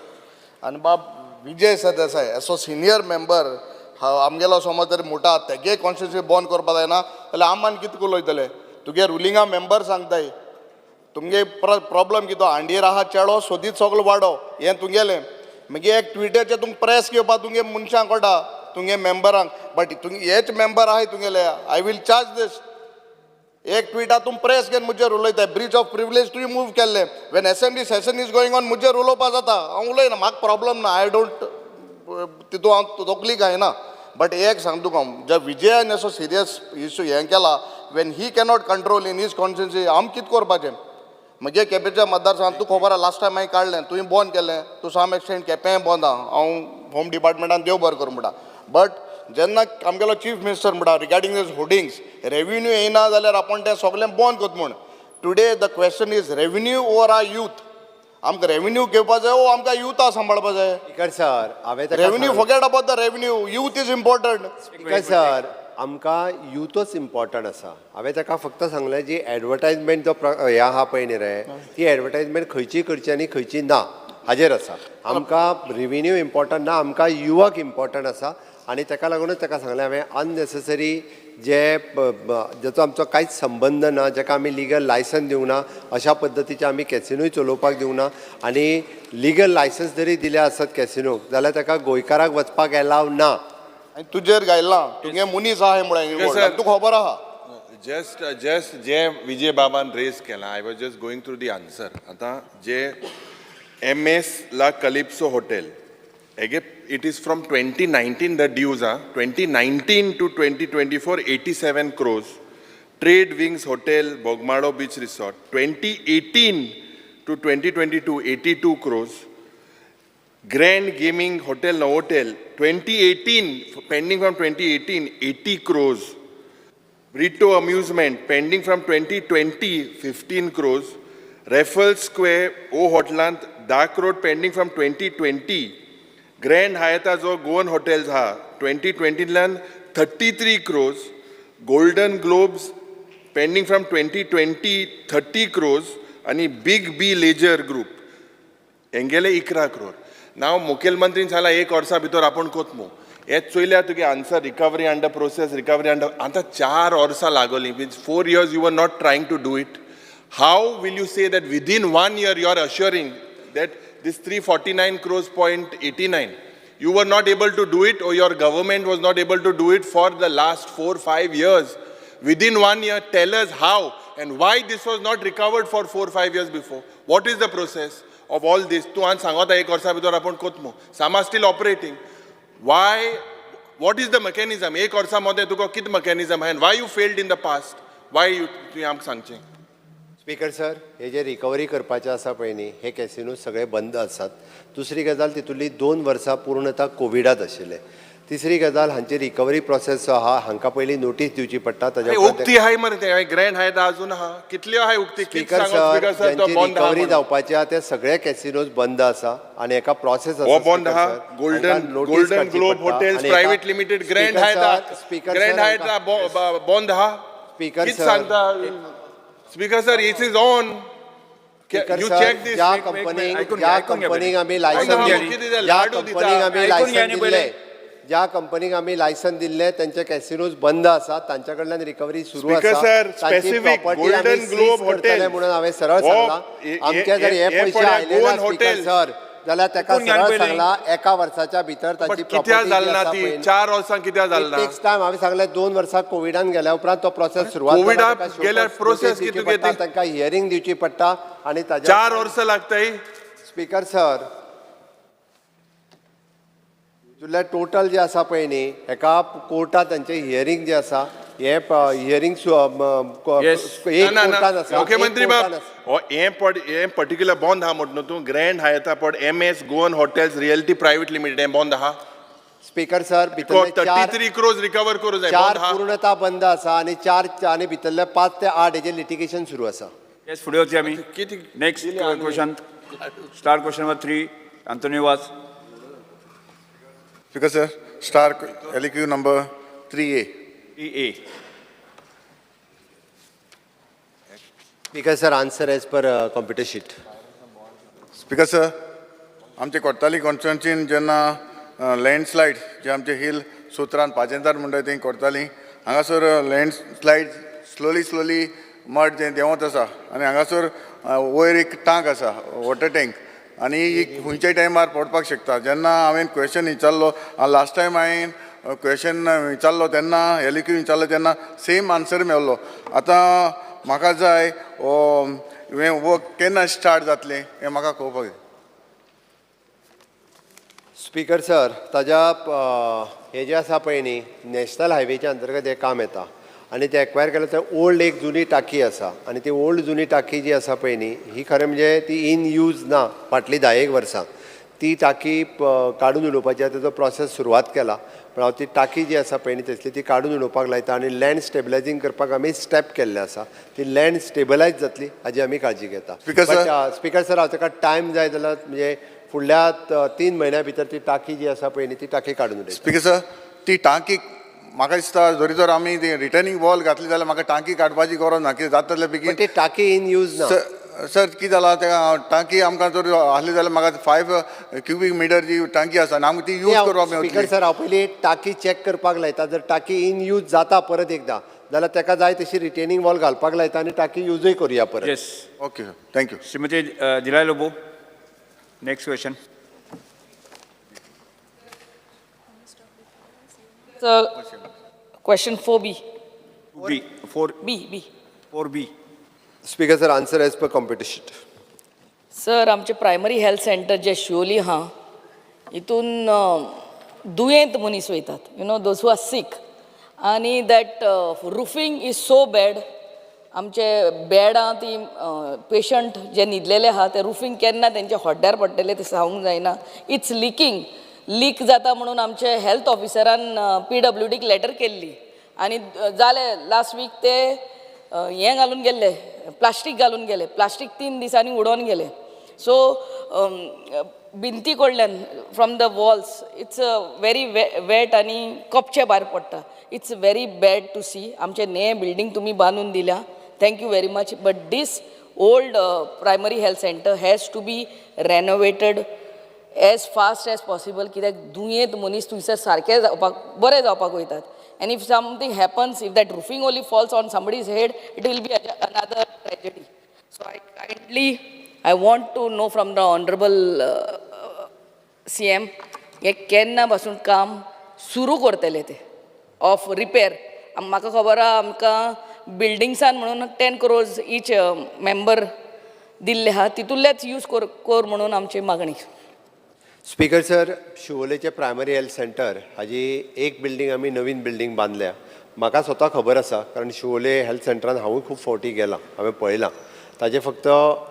आनी बाब विजय सरदेसाय असो सिनियर मेंबर आमगेलो समज जर म्हणटा तेगे कॉन्स्टिट्युन्सी बंद करपा जायना जाल्यार आम आनी कितें उलयतले? तुगे रुलिंगा मेंबर सांगताय. तुमगे प्रॉब्लम कितें? हांडीर आहा चेडो, सोदीत सगलो वाडो, हें तुगेलें. मागीर एक ट्विटरचेर तुमकां प्रेस घेवपा तुमगे मनशांक कळटा, तुमगे मेंबरांक. बट तुमगे हेच मेंबर आहाय तुगेले. I will charge this. एक ट्विटा तूं प्रेस घेवन म्हजेर उलयता. ब्रीच ऑफ प्रिविलेज तुवें मूव केल्लें. When assembly session is going on, म्हजेर उलोवपा जाता. हांव उलयना, म्हाका प्रॉब्लम ना. I don't, तितून हांव तकली घायना. बट एक सांग तुका हांव, ज्या विजयान असो सिरियस इशू हें केला, when he cannot control in his constituency, आम कितें करपाचें? म्हजे केपेंच्या मतदारसंघात तुका खबर आहा, लास्ट टायम हांवें काडलें, तुवें बंद केलें. टू सम एक्सटेंट केपेंय बंद आहा. हांव होम डिपार्टमेंटान देव बरें करूं म्हणटा. बट जेन्ना आमगेलो चीफ मिनिस्टर म्हणटा रिगार्डींग these hoardings, revenue येयना जाल्यार आपूण तें सगळें बंद करता म्हूण. Today the question is revenue over our youth. आमकां रेवेन्यू घेवपा जाय ओ आमकां युथा सांबाळपा जाय? स्पीकर सर, हांवें ताका रेवेन्यू सांगलें. Forget about the revenue, youth is important. Speaker sir, आमकां युथच इम्पॉर्टंट आसा. हांवें ताका फक्त सांगलें, जी एडवर्टायजमेंट जो हें आहा पळय न्ही रे, ती एडवर्टायजमेंट खंयची करची आनी खंयची ना हाजेर आसा. आमकां रिवेन्यू इम्पॉर्टंट ना, आमकां युवक इम्पॉर्टंट आसा. आनी ताका लागूनच ताका सांगलें हांवें, अननेसेसरी जे जेचो आमचो कांयच संबंद ना, जाका आमी लिगल लायसन्स दिवंक ना, अशा पद्दतीचे आमी कॅसिनोय चलोवपाक दिवना. आनी लिगल लायसन्स जरी दिले आसत कॅसिनोक जाल्यार ताका गोंयकाराक वचपाक एलाव ना. आनी तुजेर घायलां, तुगे मनीस आहाय म्हणून Yes, sir. तुका खबर आहा. जस्ट जे विजय बाबान रेज केला, I was just going through the answer. आतां जे एम एस ला कलिप्सो hotel हेगे, it is from 2019 the dues ah, 2019 to 2024, 87 crores. Trade wings hotel, Bogmalo beach resort, 2018 to 2022, 82 crores. Grand Gaming Hotel Novotel, 2018, pending from 2018, 80 crores. Brito Amusement, pending from 2020, 15 crores. Raffles Square, O Hotland, Dark Road, pending from 2020. Grand Hyatt जो Goan Hotels हा, 2020 ल्यान 33 crores. Golden Globes, pending from 2020, 30 crores. आणि Big B Leisure Group, हेंगेले 11 crore. नाव मुखेलमंत्रीन सांगला एक वर्सा भितर आपूण कोतमू. हे चोयल्या तुगे answer, recovery under process, recovery under, आतां 4 वर्सां लागोली. Means 4 years you are not trying to do it. How will you say that within one year you are assuring that this 349 crores point 89, you were not able to do it or your government was not able to do it for the last 4-5 years? Within one year, tell us how and why this was not recovered for 4-5 years before. What is the process of all this? तूं आज सांगता एक वर्सा भितर आपूण कोतमो. SAMA still operating. Why? What is the mechanism? एक वर्सा मदें तुका कितें mechanism and why you failed in the past? Y you तुवें आमकां सांगचें? स्पीकर सर, हे जे रिकवरी करपाचे आसा पळय न्ही, हे कॅसिनो सगळे बंद आसात. दुसरी गजाल, तितूंतली 2 वर्सां पूर्णता कोविडात आशिल्ले. तिसरी गजाल, हांची रिकवरी प्रोसेस जो आहा, हांकां पयलीं नोटीस दिवची पडटा. ताज्या उपरांत उक्ती हाय मरे ते. ग्रँड हाय अजून आहा. कितल्यो हाय उक्ती? कित स्पीकर सांगो. सर, स्पीकर सर, तो ज्यांची बंद आहा रिकवरी म्हणून. जावपाची आहा ते सगळे कॅसिनोज बंद आसा आणि एका प्रोसेस हो, बंद आहा. Golden golden globe hotels private limited, grand हायता, स्पीकर ग्रँड हायता बंद आहा. स्पीकर कित सर, सांगता speaker sir? It is on. Speaker you sir, check this. ज्या एक- एक- कंपनीक ऐकून घ्या, ज्या ऐकून घ्या कंपनीक पहिले. आमी लायसन ऐकून घ्या. कितें ते ज्या लाडू दिता. कंपनीक आमी ऐकून घ्या लायसन न्ही पहिले. दिल्ले, ज्या कंपनीक आमी लायसन दिल्ले, त्यांचे कॅसिनोज बंद आसा. तांच्या कडल्यान रिकवरी सुरू Speaker आसा. sir, तांची specific property आमी Golden seize Globe करतले Hotel. म्हणून हांवें सरळ हो, सांगलां. आमचे जर हे हे पयशे पळया, आयले ना Goan speaker Hotel. Sir, जाल्यार ताका ऐकून घ्या न्ही सरळ पहिले. सांगला, एका वर्साच्या भितर बट तांची कित्याक प्रॉपर्टी जी जालना आसा ती? पळय, 4 वर्सां कित्याक जालना? Text time. हांवें सांगलें, 2 वर्सां कोविडान गेल्या उपरांत तो प्रोसेस सुरवात जाला. कोविडाक ताका show गेल्यार cause process notice दिवची कितें पडटा, ती? तांकां हियरींग दिवची पडटा आनी ताज्या 4 वर्सां लागताय. स्पीकर सर, तुल्या टोटल जे आसा पळय न्ही, हेका कोर्टात तांचे हियरींग जे आसा, हे हियरींग एक ना, ना, कोर्टान आसा, एक मुख्यमंत्री बाब, कोर्टान आसा. हो हें पड, हें पर्टिक्युलर बंद आहा म्हण न्हू तूं. ग्रँड हायता पड, M S Goan hotels realty private limited, हें बंद आहा. स्पीकर सर, भितरले थर्टी चार थ्री क्रोज रिकवर करूं जाय. चार बंद आहा. पूर्णता बंद आसा आणि चार आणि भितरले 5 ते 8 हेजे लिटिगेशन सुरू आसा. येस, फुडें वचया आमी. कितें Next question, star question number 3, Antonio Vaz. Speaker sir, star LQ number 3A. 3A. Speaker sir, answer as per computer sheet. Speaker sir, आमचे कोर्ताली कॉन्स्टिट्युन्सीन जेन्ना लँडस्लायड जे आमचे हिल सुत्रान पाजेंतार म्हणटा थंय कोर्ताली, हांगासर लँडस्लायड स्लोली स्लोली मड जें देंवत आसा आनी हांगासर वयर एक टांक आसा, वॉटर टँक, आनी ही खंयच्याय टायमार पडपाक शकता. जेन्ना हांवें क्वेश्चन विचारलो, लास्ट टायम हांवें क्वेश्चन विचारलो तेन्ना, एलक्यू विचारलो तेन्ना सेम आन्सर मेळ्ळो. आतां म्हाका जाय हो हें वर्क केन्ना स्टार्ट जातलें हें म्हाका कळपाक जाय. स्पीकर सर, ताज्या हे जे आसा पळय न्ही, नॅशनल हायवेच्या अंतर्गत हें काम येता आनी ते एक्वायर केलें. थंय ओल्ड एक जुनी टाकी आसा आनी ती ओल्ड जुनी टाकी जी आसा पळय न्ही, ही खरें म्हणजे ती इन यूज ना फाटलीं 10 एक वर्सां. ती टाकी काडून उडोवपाची आसा. तेजो प्रोसेस सुरवात केला, पण हांव ती टाकी जी आसा पळय न्ही थंयसली, ती काडून उडोवपाक लायता आनी लँड स्टेबलायजींग करपाक आमी स्टेप केल्ले आसा. ती लँड स्टेबलायज जातली हाजी आमी काळजी घेता. Speaker sir. Speaker sir, हांव ताका टायम जाय जाल्यार म्हणजे फुडल्या 3 म्हयन्या भितर ती टाकी जी आसा पळय न्ही, ती टाकी काडून उडयता. स्पीकर सर, ती टांकी म्हाका दिसता जरी जर आमी ती रिटर्निंग वॉल घातली जाल्यार म्हाका टांकी काडपाची गरज ना. कितें जाता जाल्यार पण बेगीन ती टाकी इन यूज ना. सर सर, कितें जालां, तेका टांकी आमकां जर आसली जाल्यार म्हाका 5 क्युबीक मिटर जी टांकी आसा आनी आमकां ती यूज करपाक स्पीकर मेळटली. सर, हांव पयलीं टाकी चॅक करपाक लायता. जर टाकी इन यूज जाता परत एकदां जाल्यार ताका जाय तशी रिटेनिंग वॉल घालपाक लायता आनी टाकी युजूय करुया परत. Yes. Okay sir, thank you. Shrimati Delilah Lobo, next question. Sir, question 4B. B, 4. B, B. 4B. Speaker sir, answer as per computer sheet. Sir, आमचे प्रायमरी हेल्थ सेंटर जे शिवोली आहा, हितून दुयेंत मनीस वयतात, those who are sick, आनी that roofing is so bad. आमचे बेडां ती patient जे न्हिदलेले आहा ते रुफींग केन्ना तेंच्या हड्ड्यार पडटलें तें सांगूंक जायना. It's leaking. Leak जाता म्हणून आमचे हेल्थ ऑफिसरान पीडब्ल्यूडीक लेटर केल्ली आनी जालें, लास्ट वीक ते हें घालून गेल्ले, प्लास्टीक घालून गेले. प्लास्टीक 3 दिसांनी उडोवन गेले. सो भिंती कडल्यान, from the walls, it's very wet आनी कपचे भायर पडटा. It's very bad to see. आमचे ने बिल्डींग तुमी बांदून दिल्या, thank you very much, but this old primary health center has to be renovated as fast as possible, कित्याक दुयेंत मनीस थंयसर सारके जावपाक, बरे जावपाक वयतात, and if something happens, if that roofing only falls on somebody's head, it will be another tragedy. So I kindly, I want to know from the honourable CM, हें केन्ना पासून काम सुरू करतले ते ऑफ रिपेर? म्हाका खबर आहा, आमकां बिल्डिंग्सान म्हणून 10 क्रोर्स ईच मेंबर दिल्ले आहा, तितूंतलेच यूज कर कर म्हणून आमची मागणी. स्पीकर सर, शिवोलेचे प्रायमरी हेल्थ सेंटर हाजी एक बिल्डींग आमी नवीन बिल्डींग बांदल्या. म्हाका स्वता खबर आसा, कारण शिवोले हेल्थ सेंटरान हांवूय खूब फावटी गेलां, हांवें पळयलां. ताजे फक्त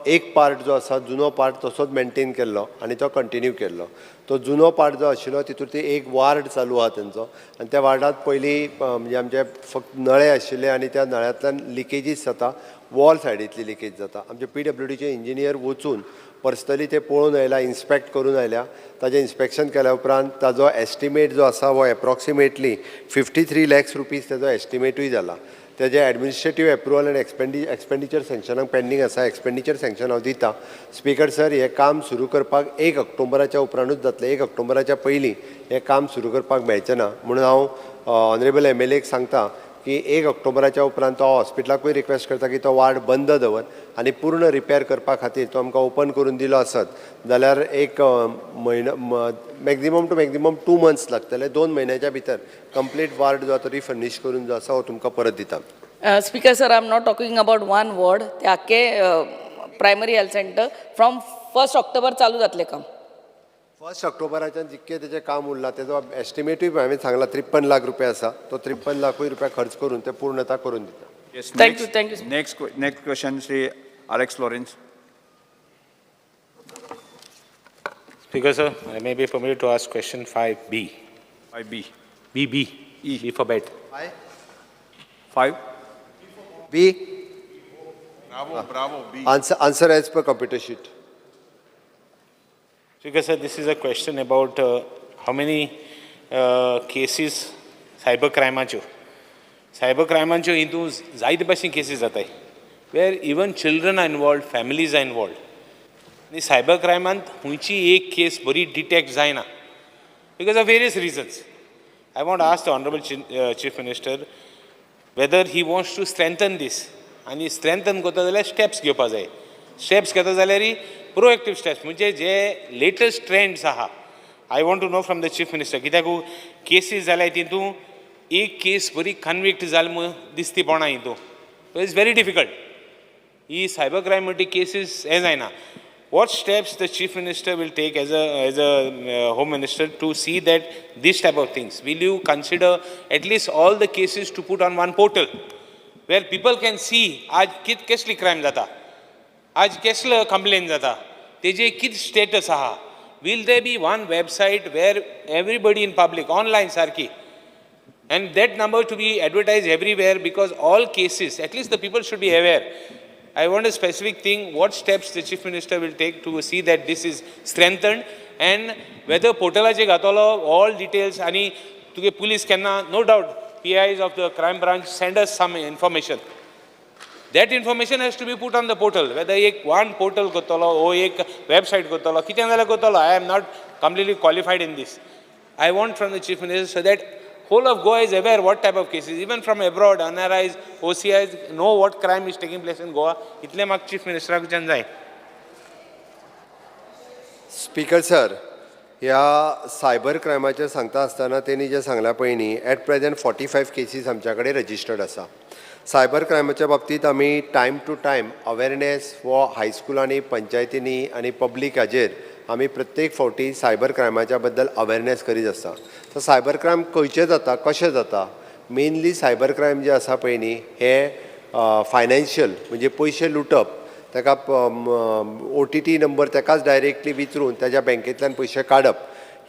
एक पार्ट जो आसा जुनो पार्ट तसोच मेनटेन केल्लो आनी तो कंटिन्यू केल्लो. तो जुनो पार्ट जो आशिल्लो तितूंत ती एक वार्ड चालू आहा तेंचो, आनी त्या वार्डांत पयलीं म्हणजे आमचे फक्त नळे आशिल्ले आनी त्या नळ्यांतल्यान लिकेजीस जाता, वॉल सायडींतली लिकेज जाता. आमचे पीडब्ल्यूडीचे इंजिनियर वचून पर्सनली ते पळोवन आयल्या, इन्स्पेक्ट करून आयल्या. ताजें इन्स्पेक्शन केल्या उपरांत ताजो एस्टिमेट जो आसा हो एप्रोक्सिमेटली 53 लॅक्स रुपीज ताजो एस्टिमेटूय जाला. तेजें एडमिनिस्ट्रेटीव एप्रुवल आनी एक्सपेंडिचर सँक्शनाक पेंडींग आसा. एक्सपेंडिचर सँक्शन हांव दिता. स्पीकर सर, हें काम सुरू करपाक 1 ऑक्टोबराच्या उपरांतूच जातलें. 1 ऑक्टोबराच्या पयलीं हें काम सुरू करपाक मेळचें ना. म्हणून हांव ऑनरेबल एमएलएक सांगता की 1 ऑक्टोबराच्या उपरांत तो हॉस्पिटलाकूय रिक्वेस्ट करता की तो वार्ड बंद दवर आनी पूर्ण रिपेर करपा खातीर तो आमकां ओपन करून दिलो आसत जाल्यार एक म्हयनो, मॅक्झिमम टू मॅक्झिमम 2 मंथ्स लागतले. 2 म्हयन्याच्या भितर कंप्लीट वार्ड जो आसा रिफर्निश करून जो आसा हो तुमकां परत दिता. Speaker sir, I am not talking about one ward, ते आख्खे primary health centre from 1 October चालू जातलें काम. 1 ऑक्टोबराच्यान जितकें तेजें काम उरलां तेजो एस्टिमेटूय हांवें सांगला 53 लाख रुपया आसा. तो 53 लाखूय रुपया खर्च करून ते पूर्णता करून दिता. Yes, Thank you, thank you, sir. Next question, Shri Alex Lawrence. Speaker sir, I may be permitted to ask question 5B. 5B. B, B. E. B for bed. 5. B. Bravo, bravo, B. Answer as per computer sheet. Speaker sir, this is a question about how many cases cyber क्रायमाच्यो. Cyber क्रायमाच्यो हितून जायते भाशेन cases जाताय where even children are involved, families are involved. आनी cyber क्रायमांत खंयची एक केस बरी detect जायना because of various reasons. I want ask the honourable chief minister whether he wants to strengthen this. आनी स्ट्रेंथन करता जाल्यार स्टेप्स घेवपा जाय. स्टेप्स घेता जाल्यार प्रोएक्टीव स्टेप्स म्हणजे जे लेटस्ट ट्रेंड्स आहा. I want to know from the chief minister, कित्याक केसीस जाल्यार तितून एक केस बरी कन्विक्ट जाल म्हूण दिसती पडना हितून. It's very difficult. He cyber crime म्हणटी केसीस हें जायना. What steps the chief minister will take as a home minister to see that this type of things? Will you consider at least all the cases to put on one portal where people can see आज कित कसली crime जाता, आज कसलो complain जाता, तेजे कित status आहा? Will there be one website where everybody in public online सारकी, and that number to be advertised everywhere, because all cases, at least the people should be aware. I want a specific thing, what steps the Chief Minister will take to see that this is strengthened, and whether portalache ghatolo, all details, ani tuge police kenna, no doubt, PIs of the crime branch send us some information. That information has to be put on the portal, whether ek one portal gotolo, or ek website gotolo, kite nala gotolo, I am not completely qualified in this. I want from the Chief Minister so that whole of Goa is aware what type of cases, even from abroad, NRIs, OCIs know what crime is taking place in Goa. Itle mak Chief Minister jan jai. Speaker sir, ह्या cyber क्रायमाचेर सांगता आसतना तेणी जें सांगलां पळय न्ही, at present 45 cases आमच्या कडेन रजिस्टर्ड आसा. सायबर क्रायमाच्या बाबतींत आमी टायम टू टायम अवेरनेस हो हायस्कुलांनी, पंचायतींनी आनी पब्लीक हाजेर आमी प्रत्येक फावटी सायबर क्रायमाच्या बद्दल अवेरनेस करीत आसता. तर सायबर क्रायम खंयचे जाता, कशें जाता? मेनली सायबर क्रायम जे आसा पळय न्ही, हे फायनान्शियल म्हणजे पयशे लुटप, ताका OTT number ताकाच डायरेक्टली विचरून ताज्या बँकेंतल्यान पयशे काडप,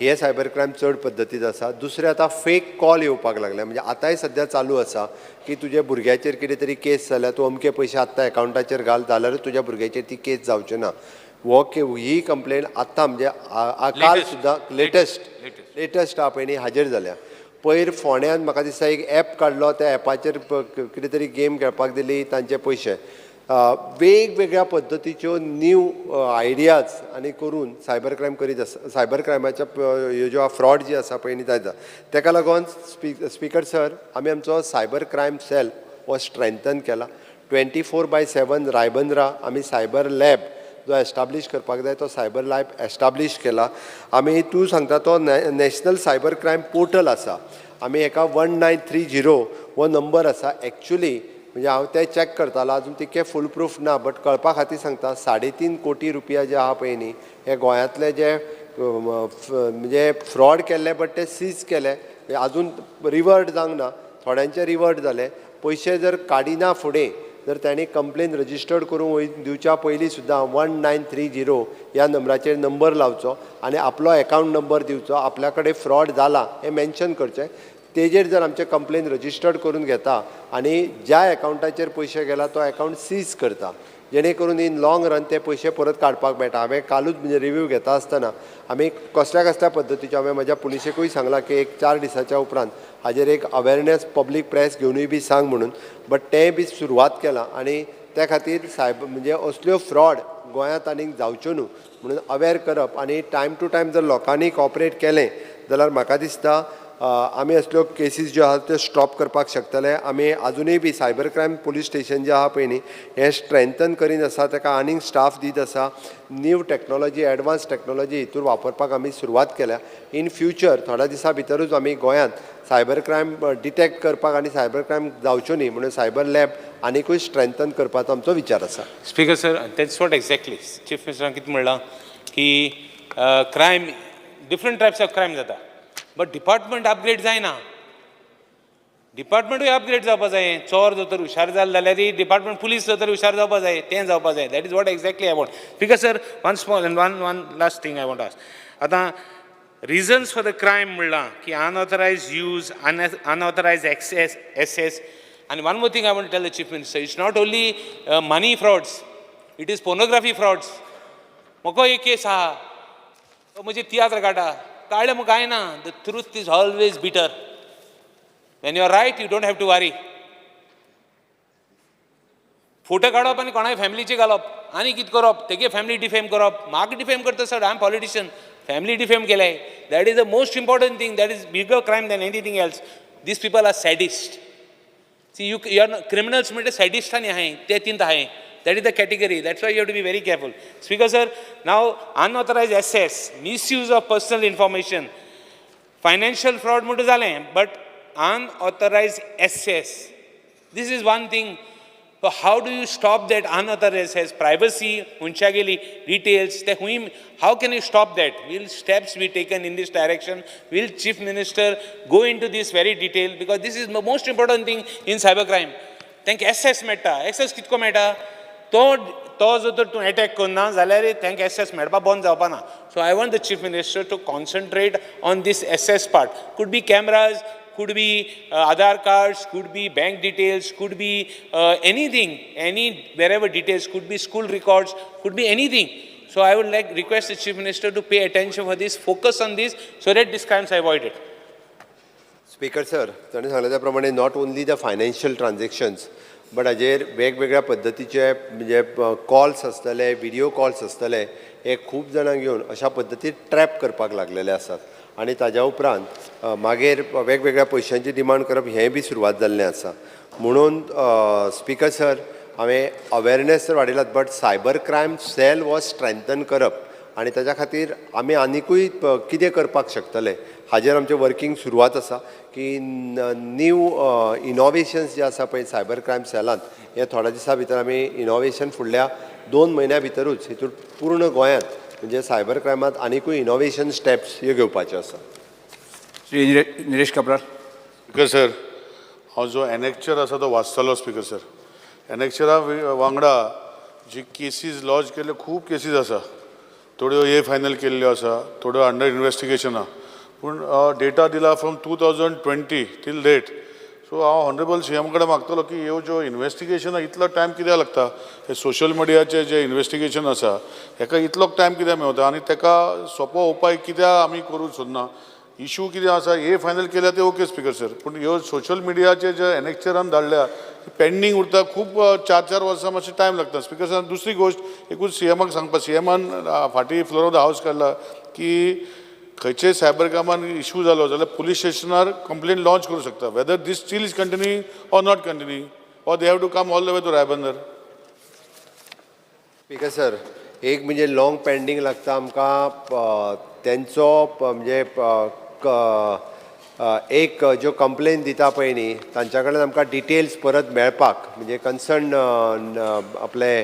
हे सायबर क्रायम चड पद्दतीन आसा. दुसरें, आतां फेक कॉल येवपाक लागले, म्हणजे आतांय सद्या चालू आसा की तुज्या भुरग्याचेर कितें तरी केस जाल्या, तूं अमके पयशे आत्तां एकावंटाचेर घाल जाल्यारूच तुज्या भुरग्याचेर ती केस जावची ना. हो ही कंप्लेन आत्तां म्हणजे काल सुद्दां लेटस्ट आहा पळय न्ही हाजेर जाल्या. पयर फोंड्यान म्हाका दिसता एक एप काडलो, त्या एपाचेर कितें तरी गेम खेळपाक दिली, तांचे पयशे. वेगवेगळ्या पद्दतीच्यो न्यू आयडियाज आनी करून सायबर क्रायम करीत आसा. सायबर क्रायमाच्या ह्यो ज्यो फ्रॉड जी आसा पळय न्ही जायता, ताका लागून स्पीकर सर, आमी आमचो सायबर क्रायम सेल हो स्ट्रेंथन केला. 24/7 रायबंद्रा आमी सायबर लॅब जो एस्टाब्लीश करपाक जाय तो सायबर लॅब एस्टाब्लीश केला. आमी तूं सांगता तो नॅशनल सायबर क्रायम पोर्टल आसा. आमी हेका 1930 हो नंबर आसा. एक्चुली म्हणजे हांव तें चॅक करतालो, अजून तितकें फूल प्रूफ ना, बट कळपा खातीर सांगता, 3.5 कोटी रुपया जे आहा पळय न्ही, हे गोंयांतले जे म्हणजे फ्रॉड केल्ले बट ते सीज केले, अजून रिवर्ट जावंक ना, थोड्यांचे रिवर्ट जाले. पयशे जर काडिना फुडें जर तांणी कंप्लेन रजिस्टर्ड करूंक दिवच्या पयलीं सुद्दां 1930 ह्या नंबराचेर नंबर लावचो आनी आपलो एकावंट नंबर दिवचो, आपल्या कडेन फ्रॉड जाला हें मेन्शन करचें. तेजेर जर आमचें कंप्लेन रजिस्टर्ड करून घेता आनी ज्या एकावंटाचेर पयशे गेला तो एकावंट सीज करता, जेणे करून इन लाँग रन ते पयशे परत काडपाक मेळटा. हांवें कालूच म्हणजे रिव्यू घेता आसतना आमी कसल्या कसल्या पद्दतीच्यो, हांवें म्हज्या पुलिसेकूय सांगलां की एक 4 दिसाच्या उपरांत हाजेर एक अवेरनेस पब्लीक प्रेस घेवनूय बी सांग म्हणून, बट तेंय बी सुरवात केलां. आनी त्या खातीर सायब म्हणजे असल्यो फ्रॉड गोंयांत आनीक जावच्यो न्हू म्हणून अवेर करप आनी टायम टू टायम जर लोकांनी कॉपरेट केलें जाल्यार म्हाका दिसता आमी असल्यो केसीस ज्यो आहा त्यो स्टॉप करपाक शकतले. आमी आजुनूय बी सायबर क्रायम पुलीस स्टेशन जें आहा पळय न्ही, हें स्ट्रेंथन करीत आसा, ताका आनीक स्टाफ दीत आसा. न्यू टॅक्नोलॉजी, एडवान्स टॅक्नोलॉजी हितूर वापरपाक आमी सुरवात केल्या. इन फ्युचर थोड्या दिसां भितरूच आमी गोंयांत सायबर क्रायम डिटेक्ट करपाक आनी सायबर क्रायम जावच्यो न्ही म्हणून सायबर लॅब आनिकूय स्ट्रेंथन करपाचो आमचो विचार आसा. Speaker sir, that's what exactly chief मिनिस्टरान कितें म्हणलां की crime, different types of crime जाता, बट डिपार्टमेंट अपग्रेड जायना. डिपार्टमेंटूय अपग्रेड जावपा जाय. चोर जर तर हुशार जाले जाल्यार डिपार्टमेंट, पुलीस जर तर हुशार जावपा जाय, तें जावपा जाय. That is what exactly I want. Because sir, one small and one last thing I want ask. आतां रिजन्स फॉर the crime म्हणलां की अनऑथरायज यूज, अनऑथरायज एक्सेस एसेस. आनी one more thing I want tell the chief minister, it's not only money frauds, it is pornography frauds. म्हाका एक केस आहा, तो म्हजे तियात्र काडटा, काडलें म्हूण कांय ना. The truth is always bitter. When you are right you don't have to worry. Photo काडप आनी कोणाय फॅमिलीचे घालप आनी कितें करप, तेगे फॅमिली डिफेम करप. म्हाका डिफेम करता sir, I am politician. Family defame केले, that is the most important thing, that is bigger crime than anything else. These people are sadist. See, you are criminals म्हणटे सॅडिस्ट आनी आहाय ते तीन आहाय. That is the category. That's why you have to be very careful. Speaker sir, now unauthorized access, misuse of personal information, financial fraud म्हणटा जालें, but unauthorized access, this is one thing. So how do you stop that unauthorized access? Privacy, मनशागेली details, ते खूंय, how can you stop that? Will steps be taken in this direction? Will Chief Minister go into this very detail? Because this is the most important thing in cyber crime. तांकां access मेळटा. Access कितको मेळटा? तो जर तर तूं attack करना जाल्यार तांकां एक्सेस मेळपा बंद जावपा ना. So I want the chief minister to concentrate on this access part. Could be cameras, could be Aadhaar cards, could be bank details, could be anything, any wherever details, could be school records, could be anything. So I would like request the Chief Minister to pay attention for this, focus on this, so that these crimes are avoided. Speaker sir, ताणें सांगलें त्या प्रमाणे not only the financial transactions but हाजेर वेगवेगळ्या पद्दतीचे म्हणजे calls आसतले, video calls आसतले, हे खूब जाणांक घेवन अशा पद्दतीन ट्रॅप करपाक लागलेले आसात. आनी ताज्या उपरांत मागीर वेगवेगळ्या पयशांची डिमांड करप हें बी सुरवात जाल्लें आसा. म्हणून स्पीकर सर, हांवें अवेरनेस तर वाडयलात, but cyber crime cell हो स्ट्रेंथन करप आनी ताज्या खातीर आमी आनिकूय कितें करपाक शकतले हाजेर आमचें वर्कींग सुरवात आसा की न्यू इनोवेशन्स जे आसा पळय सायबर क्रायम सेलांत, हे थोड्या दिसां भितर आमी इनोवेशन फुडल्या 2 म्हयन्या भितरूच हितून पूर्ण गोंयांत म्हणजे सायबर क्रायमांत आनिकूय इनोवेशन स्टेप्स ह्यो घेवपाच्यो आसा. श्री निलेश काब्राल. स्पीकर सर, हांव जो एनेक्चर आसा तो वाचतलो. स्पीकर सर, एनेक्चरा वांगडा जी केसीस लॉज केल्ल्यो खूब केसीस आसा, थोड्यो ए फायनल केल्ल्यो आसा, थोड्यो अंडर इन्वेस्टिगेशन आहा, पूण डेटा दिला from 2020 till date. सो हांव ऑनरेबल सी एम कडेन मागतलो की ह्यो ज्यो इन्वेस्टिगेशन आहा इतलो टायम कित्याक लागता? हे सोशल मिडियाचे जे इन्वेस्टिगेशन आसा हेका इतलो टायम कित्याक मेवता आनी तेका सोंपो उपाय कित्याक आमी करूंक सोदना? इशू कितें आसा, हे फायनल केल्या ते ओके स्पीकर सर, पूण ह्यो सोशल मिडियाचे जे एनेक्चरान धाडल्या पेंडींग उरता खूब 4-4 वर्सां मातशें टायम लागता स्पीकर सर. दुसरी गोश्ट एकूच सी एमाक सांगपा, सी एमान फाटीं फ्लोर ऑफ the house काडला की खंयचेय सायबर क्रायमान इशू जालो जाल्यार पुलीस स्टेशनार कंप्लेन लॉन्च करूं शकता. Whether this still is continuing or not continuing, or they have to come all the way to Ribandar? Speaker sir, एक म्हणजे लॉंग पेंडींग लागता आमकां तेंचो म्हणजे एक ज्यो कंप्लेन दिता पळय न्ही तांच्या कडल्यान आमकां डिटेल्स परत मेळपाक म्हणजे कन्सर्न आपले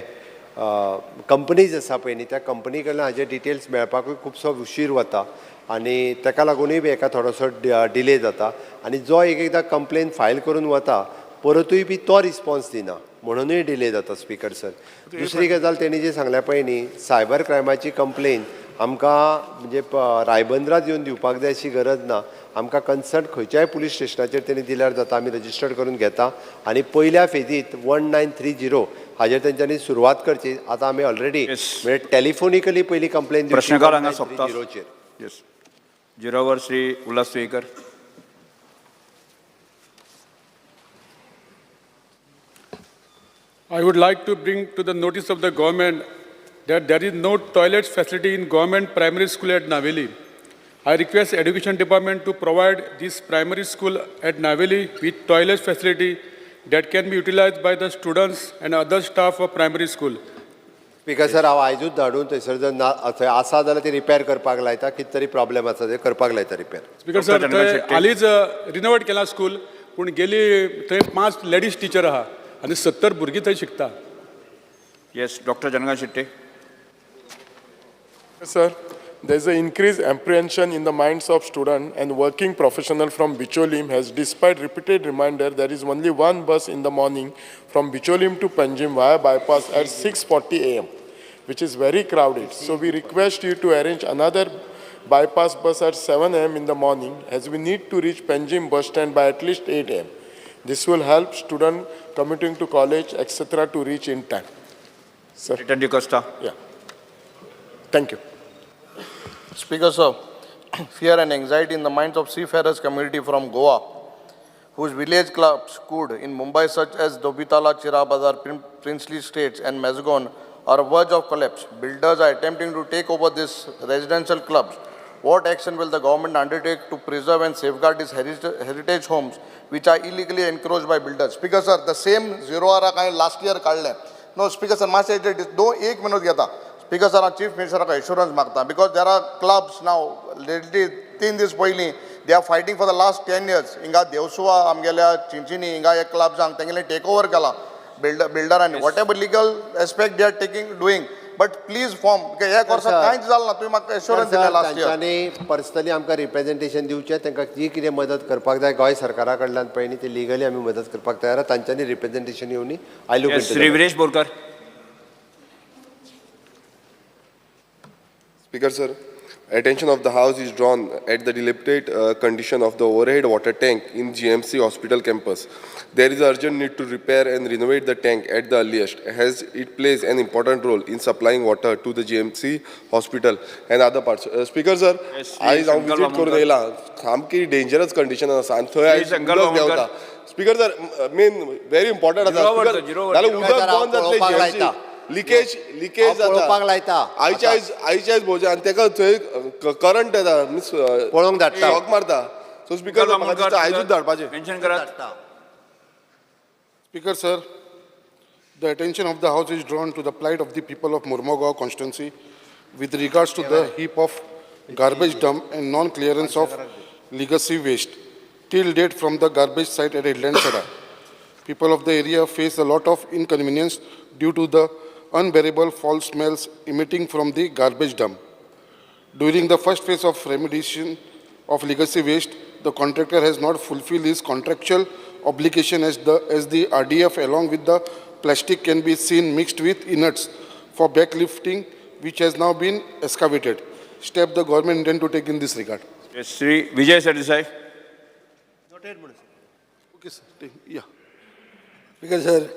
कंपनीज आसा पळय न्ही त्या कंपनी कडल्यान हाजे डिटेल्स मेळपाकूय खुबसो उशीर वता. आनी ताका लागूनय बी हेका थोडोसो डिले जाता आनी जो एक एकदां कंप्लेन फायल करून वता परतूय बी तो रिस्पॉन्स दिना म्हणूनय डिले जाता स्पीकर सर. दुसरी गजाल तेणी जी सांगल्या पळय न्ही, सायबर क्रायमाची कंप्लेन आमकां म्हणजे रायबंदरात येवन दिवपाक जाय अशी गरज ना. आमकां कन्सर्न खंयच्याय पुलीस स्टेशनाचेर तेणी दिल्यार जाता, आमी रजिस्टर्ड करून घेता आनी पयल्या फेजीत 1930 हाजेर तेंच्यांनी सुरवात करची. आतां आमी ऑलरेडी म्हणजे टेलिफोनिकली पयली कंप्लेन दिवची प्रश्नकाळ हांगा सोंपता. 1930चेर. Yes, zero hour Shri Ulhas Tuyenkar. I would like to bring to the notice of the government that there is no toilet facility in government primary school at Naveli. I request education department to provide this primary school at Naveli with toilet facility that can be utilized by the students and other staff of primary school. Speaker sir, हांव आयजूच धाडून थंयसर जर ना थंय आसा जाल्यार ती रिपेर करपाक लायता, कितें तरी प्रॉब्लेम आसा ते करपाक लायता रिपेर. स्पीकर सर, थंय हालींच रिनोवेट केलां स्कूल, पूण गेली थंय 5 लेडीज टिचर आहा आनी 70 भुरगीं थंय शिकता. Yes, doctor Janakant Shetye. Sir, there is an increased apprehension in the minds of students and working professional from Bicholim has, despite repeated reminder, there is only one bus in the morning from Bicholim to Panjim via bypass at 6:40 a.m., which is very crowded. So we request you to arrange another bypass bus at 7 a.m. in the morning, as we need to reach Panjim bus stand by at least 8 a.m. This will help students commuting to college, etc. to reach in time. Sir. Liton D'Costa. Yeah. Thank you. Speaker sir, fear and anxiety in the minds of seafarers community from Goa, whose village clubs could in Mumbai such as Dobitala, Chira Bazar, Princely States and Mazgaon are verge of collapse. Builders are attempting to take over these residential clubs. What action will the government undertake to preserve and safeguard these heritage homes which are illegally encroached by builders? Speaker sir, the same zero hour हांवें last year काडलें. No, Speaker sir, मातशें दो एक minute घेता. Speaker sir, हांव chief मिनिस्टराक एश्योरन्स मागता because there are clubs now lately 3 दीस पयलीं they are fighting for the last 10 years. हिंगा देवसुवा आमगेल्या चिंचिनी हिंगा एक क्लब्सांक तेंगेले टेक ओवर केला बिल्डरांनी. Whatever legal aspect they are taking doing, but please form. एक वर्सा कांयच जालें ना, तुवें म्हाका एश्योरन्स दिलें लास्ट इयर. तांच्यांनी पर्सनली आमकां रिप्रेजेंटेशन दिवचें, तांकां जी कितें मदत करपाक जाय गोंय सरकारा कडल्यान पळय न्ही, ती लिगली आमी मदत करपाक तयार आहा. तांच्यांनी representation येवनी. I look. Shri Viresh Borkar. Speaker sir, attention of the house is drawn at the dilapidated condition of the overhead water tank in GMC hospital campus. There is urgent need to repair and renovate the tank at the earliest, as it plays an important role in supplying water to the GMC hospital and other parts. Speaker sir, आयज हांव visit करून येयला, सामकी dangerous condition आसा आनी थंय आयज उदक देंवता. Speaker sir, main very important आसा जाल्यार उदक बंद जातलें GMC. Leakage leakage पळोवपाक लायता. आयच्या आयज भोवचें आनी तेका थंय करंट येता, मिन्स पळोवंक धाडटा, शॉक मारता. सो स्पीकर म्हाका दिसता आयजूच धाडपाचें. मेन्शन करात. Speaker sir, the attention of the house is drawn to the plight of the people of Mormugao constituency with regards to the heap of garbage dump and non-clearance of legacy waste till date from the garbage site at Headland Sada. People of the area face a lot of inconvenience due to the unbearable foul smells emitting from the garbage dump. During the first phase of remediation of legacy waste, the contractor has not fulfilled his contractual obligation as the RDF along with the plastic can be seen mixed with inerts for backlifting, which has now been excavated. Step the government intend to take in this regard. Yes, Shri Vijay Sardesai. Okay, sir. Yeah. Because sir,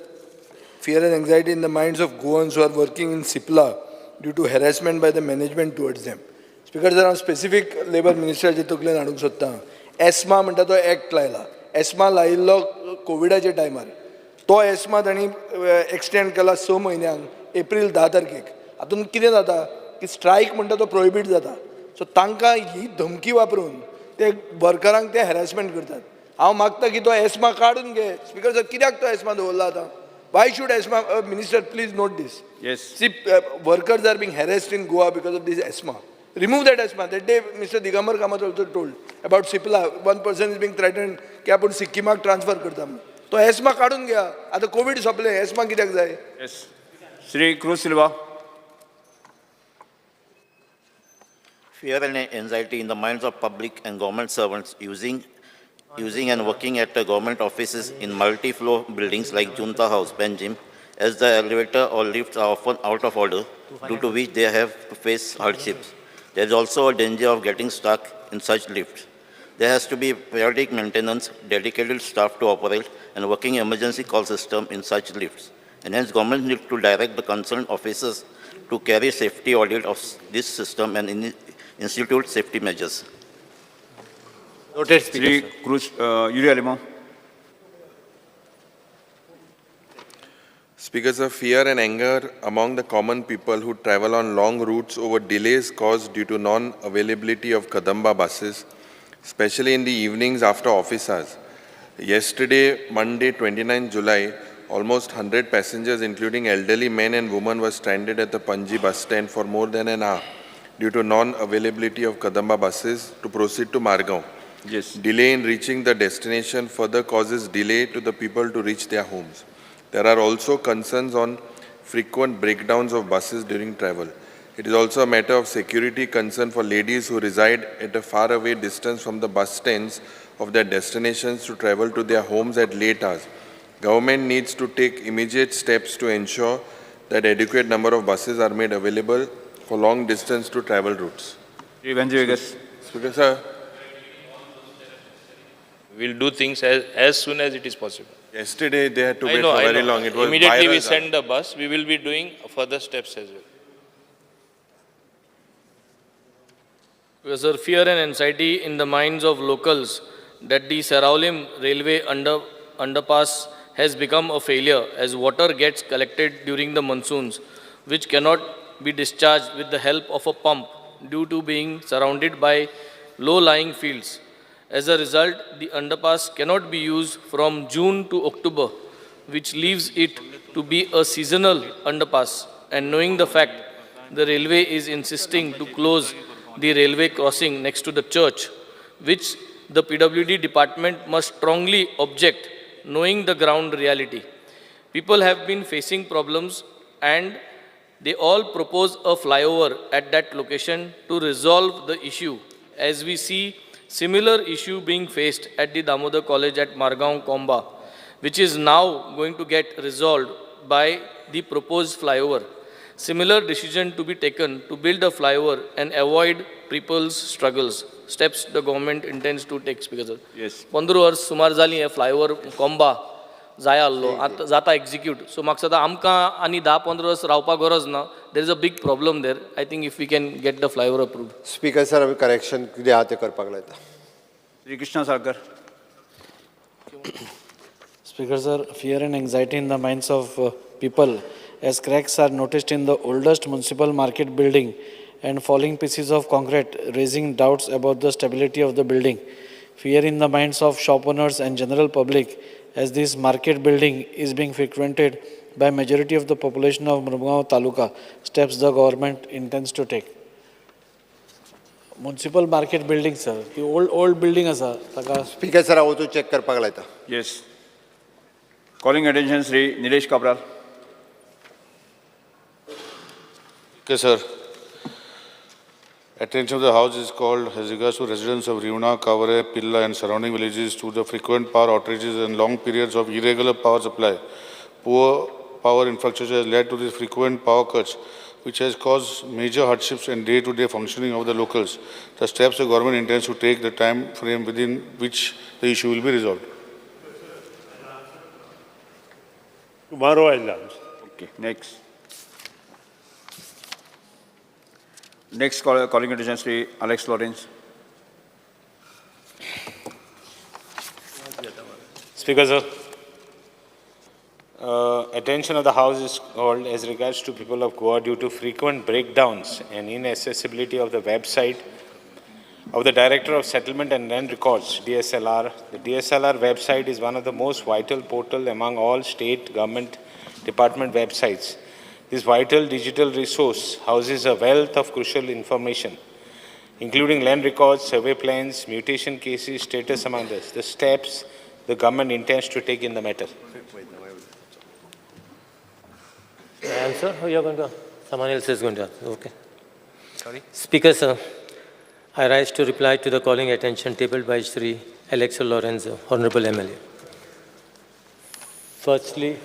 fear and anxiety in the minds of Goans who are working in Cipla due to harassment by the management towards them. Speaker sir, हांव specific labour मिनिस्टराचे तकलेन हाडूंक सोदता. ESMA म्हणटा तो act लायला. ESMA लायिल्लो कोविडाच्या टायमार, तो एस्मा तांणी एक्सटेंड केला 6 म्हयन्यांक, एप्रील 10 तारखेक. हातूंत कितें जाता की स्ट्रायक म्हणटा तो प्रोहिबीट जाता. सो तांकां ही धमकी वापरून ते वर्करांक ते हॅरेसमेंट करतात. हांव मागता की तो एस्मा काडून घे. स्पीकर सर, कित्याक तो एस्मा दवरला आतां? Why should ESMA, Minister, please note this. Yes. See, workers are being harassed in Goa because of this ESMA. Remove that ESMA. That day, Mr. Digambar Kamath also told about Cipla. One person is being threatened की आपण सिक्किमाक transfer करता. तो ESMA काडून घ्या. आतां Covid सोंपलें, ESMA कित्याक जाय? Yes. Shri Cruz Silva. Fear and anxiety in the minds of public and government servants using and working at the government offices in multi-floor buildings like Junta House, Panjim, as the elevator or lifts are often out of order, due to which they have to face hardships. There is also a danger of getting stuck in such lifts. There has to be periodic maintenance, dedicated staff to operate, and working emergency call system in such lifts. And hence, government needs to direct the concerned officers to carry safety audit of this system and institute safety measures. Noted, Speaker, Shri sir. Cruz, Yuri Alemao. Speaker, sir, fear and anger among the common people who travel on long routes over delays caused due to non-availability of Kadamba buses, especially in the evenings after office hours. Yesterday, Monday, 29 July, almost 100 passengers, including elderly men and women, were stranded at the Panji bus stand for more than an hour due to non-availability of Kadamba buses to proceed to Margao. Yes. Delay in reaching the destination further causes delay to the people to reach their homes. There are also concerns on frequent breakdowns of buses during travel. It is also a matter of security concern for ladies who reside at a faraway distance from the bus stands of their destinations to travel to their homes at late hours. Government needs to take immediate steps to ensure that adequate number of buses are made available for long distance to travel routes. Shri Venzy Viegas. Speaker, sir, We'll do things as soon as it is possible. Yesterday they had to I wait know, for I very know. long. It was Immediately we viral. send the bus, we will be doing further steps as well. Because there fear and anxiety in the minds of locals that the Seraulim railway underpass has become a failure as water gets collected during the monsoons, which cannot be discharged with the help of a pump due to being surrounded by low-lying fields. As a result, the underpass cannot be used from June to October, which leaves it to be a seasonal underpass. And knowing the fact the railway is insisting to close the railway crossing next to the church, which the PWD department must strongly object, knowing the ground reality. People have been facing problems and they all propose a flyover at that location to resolve the issue, as we see similar issue being faced at the Damodar College at Margaon Komba, which is now going to get resolved by the proposed flyover. Similar decision to be taken to build a flyover and avoid people's struggles. Steps the government intends to take, Speaker sir. Yes. 15 वर्स सुमार जालीं हे flyover कोंबा जाय आहलो आतां जाता execute. So म्हाका दिसता आमकां आनी 10-15 वर्स रावपाक गरज ना. There is a big problem there. I think if we can get the flyover approved. Speaker sir, आमी करेक्शन कितें आहा तें करपाक लायता. Shri Krishna Salkar. Speaker sir, fear and anxiety in the minds of people as cracks are noticed in the oldest municipal market building and falling pieces of concrete, raising doubts about the stability of the building. Fear in the minds of shop owners and general public as this market building is being frequented by majority of the population of Mormugao Taluka, steps the government intends to take. Municipal market building, sir. The old building asa. Taka. Speaker sir, हांव वचून check करपाक लायता. Yes. Calling attention Shri Nilesh Cabral. Okay, sir. Attention of the House is called as regards to residents of Riuna, Kavre, Pilla and surrounding villages to the frequent power outages and long periods of irregular power supply. Poor power infrastructure has led to these frequent power cuts, which has caused major hardships in day-to-day functioning of the locals. The steps the government intends to take, the time frame within which the issue will be resolved. Tomorrow I'll answer. Okay, next. Next calling attention Shri Alex Lawrence. Speaker sir, attention of the House is called as regards to people of Goa due to frequent breakdowns and inaccessibility of the website of the Director of Settlement and Land Records, DSLR. The DSLR website is one of the most vital portal among all state government department websites. This vital digital resource houses a wealth of crucial information, including land records, survey plans, mutation cases, status among others. The steps the government intends to take in the matter. Answer? Or you're going to? Someone else is going to answer. Okay. Sorry? Speaker, sir, I rise to reply to the calling attention tabled by Shri Alex Lourenco, Honorable MLA. Firstly,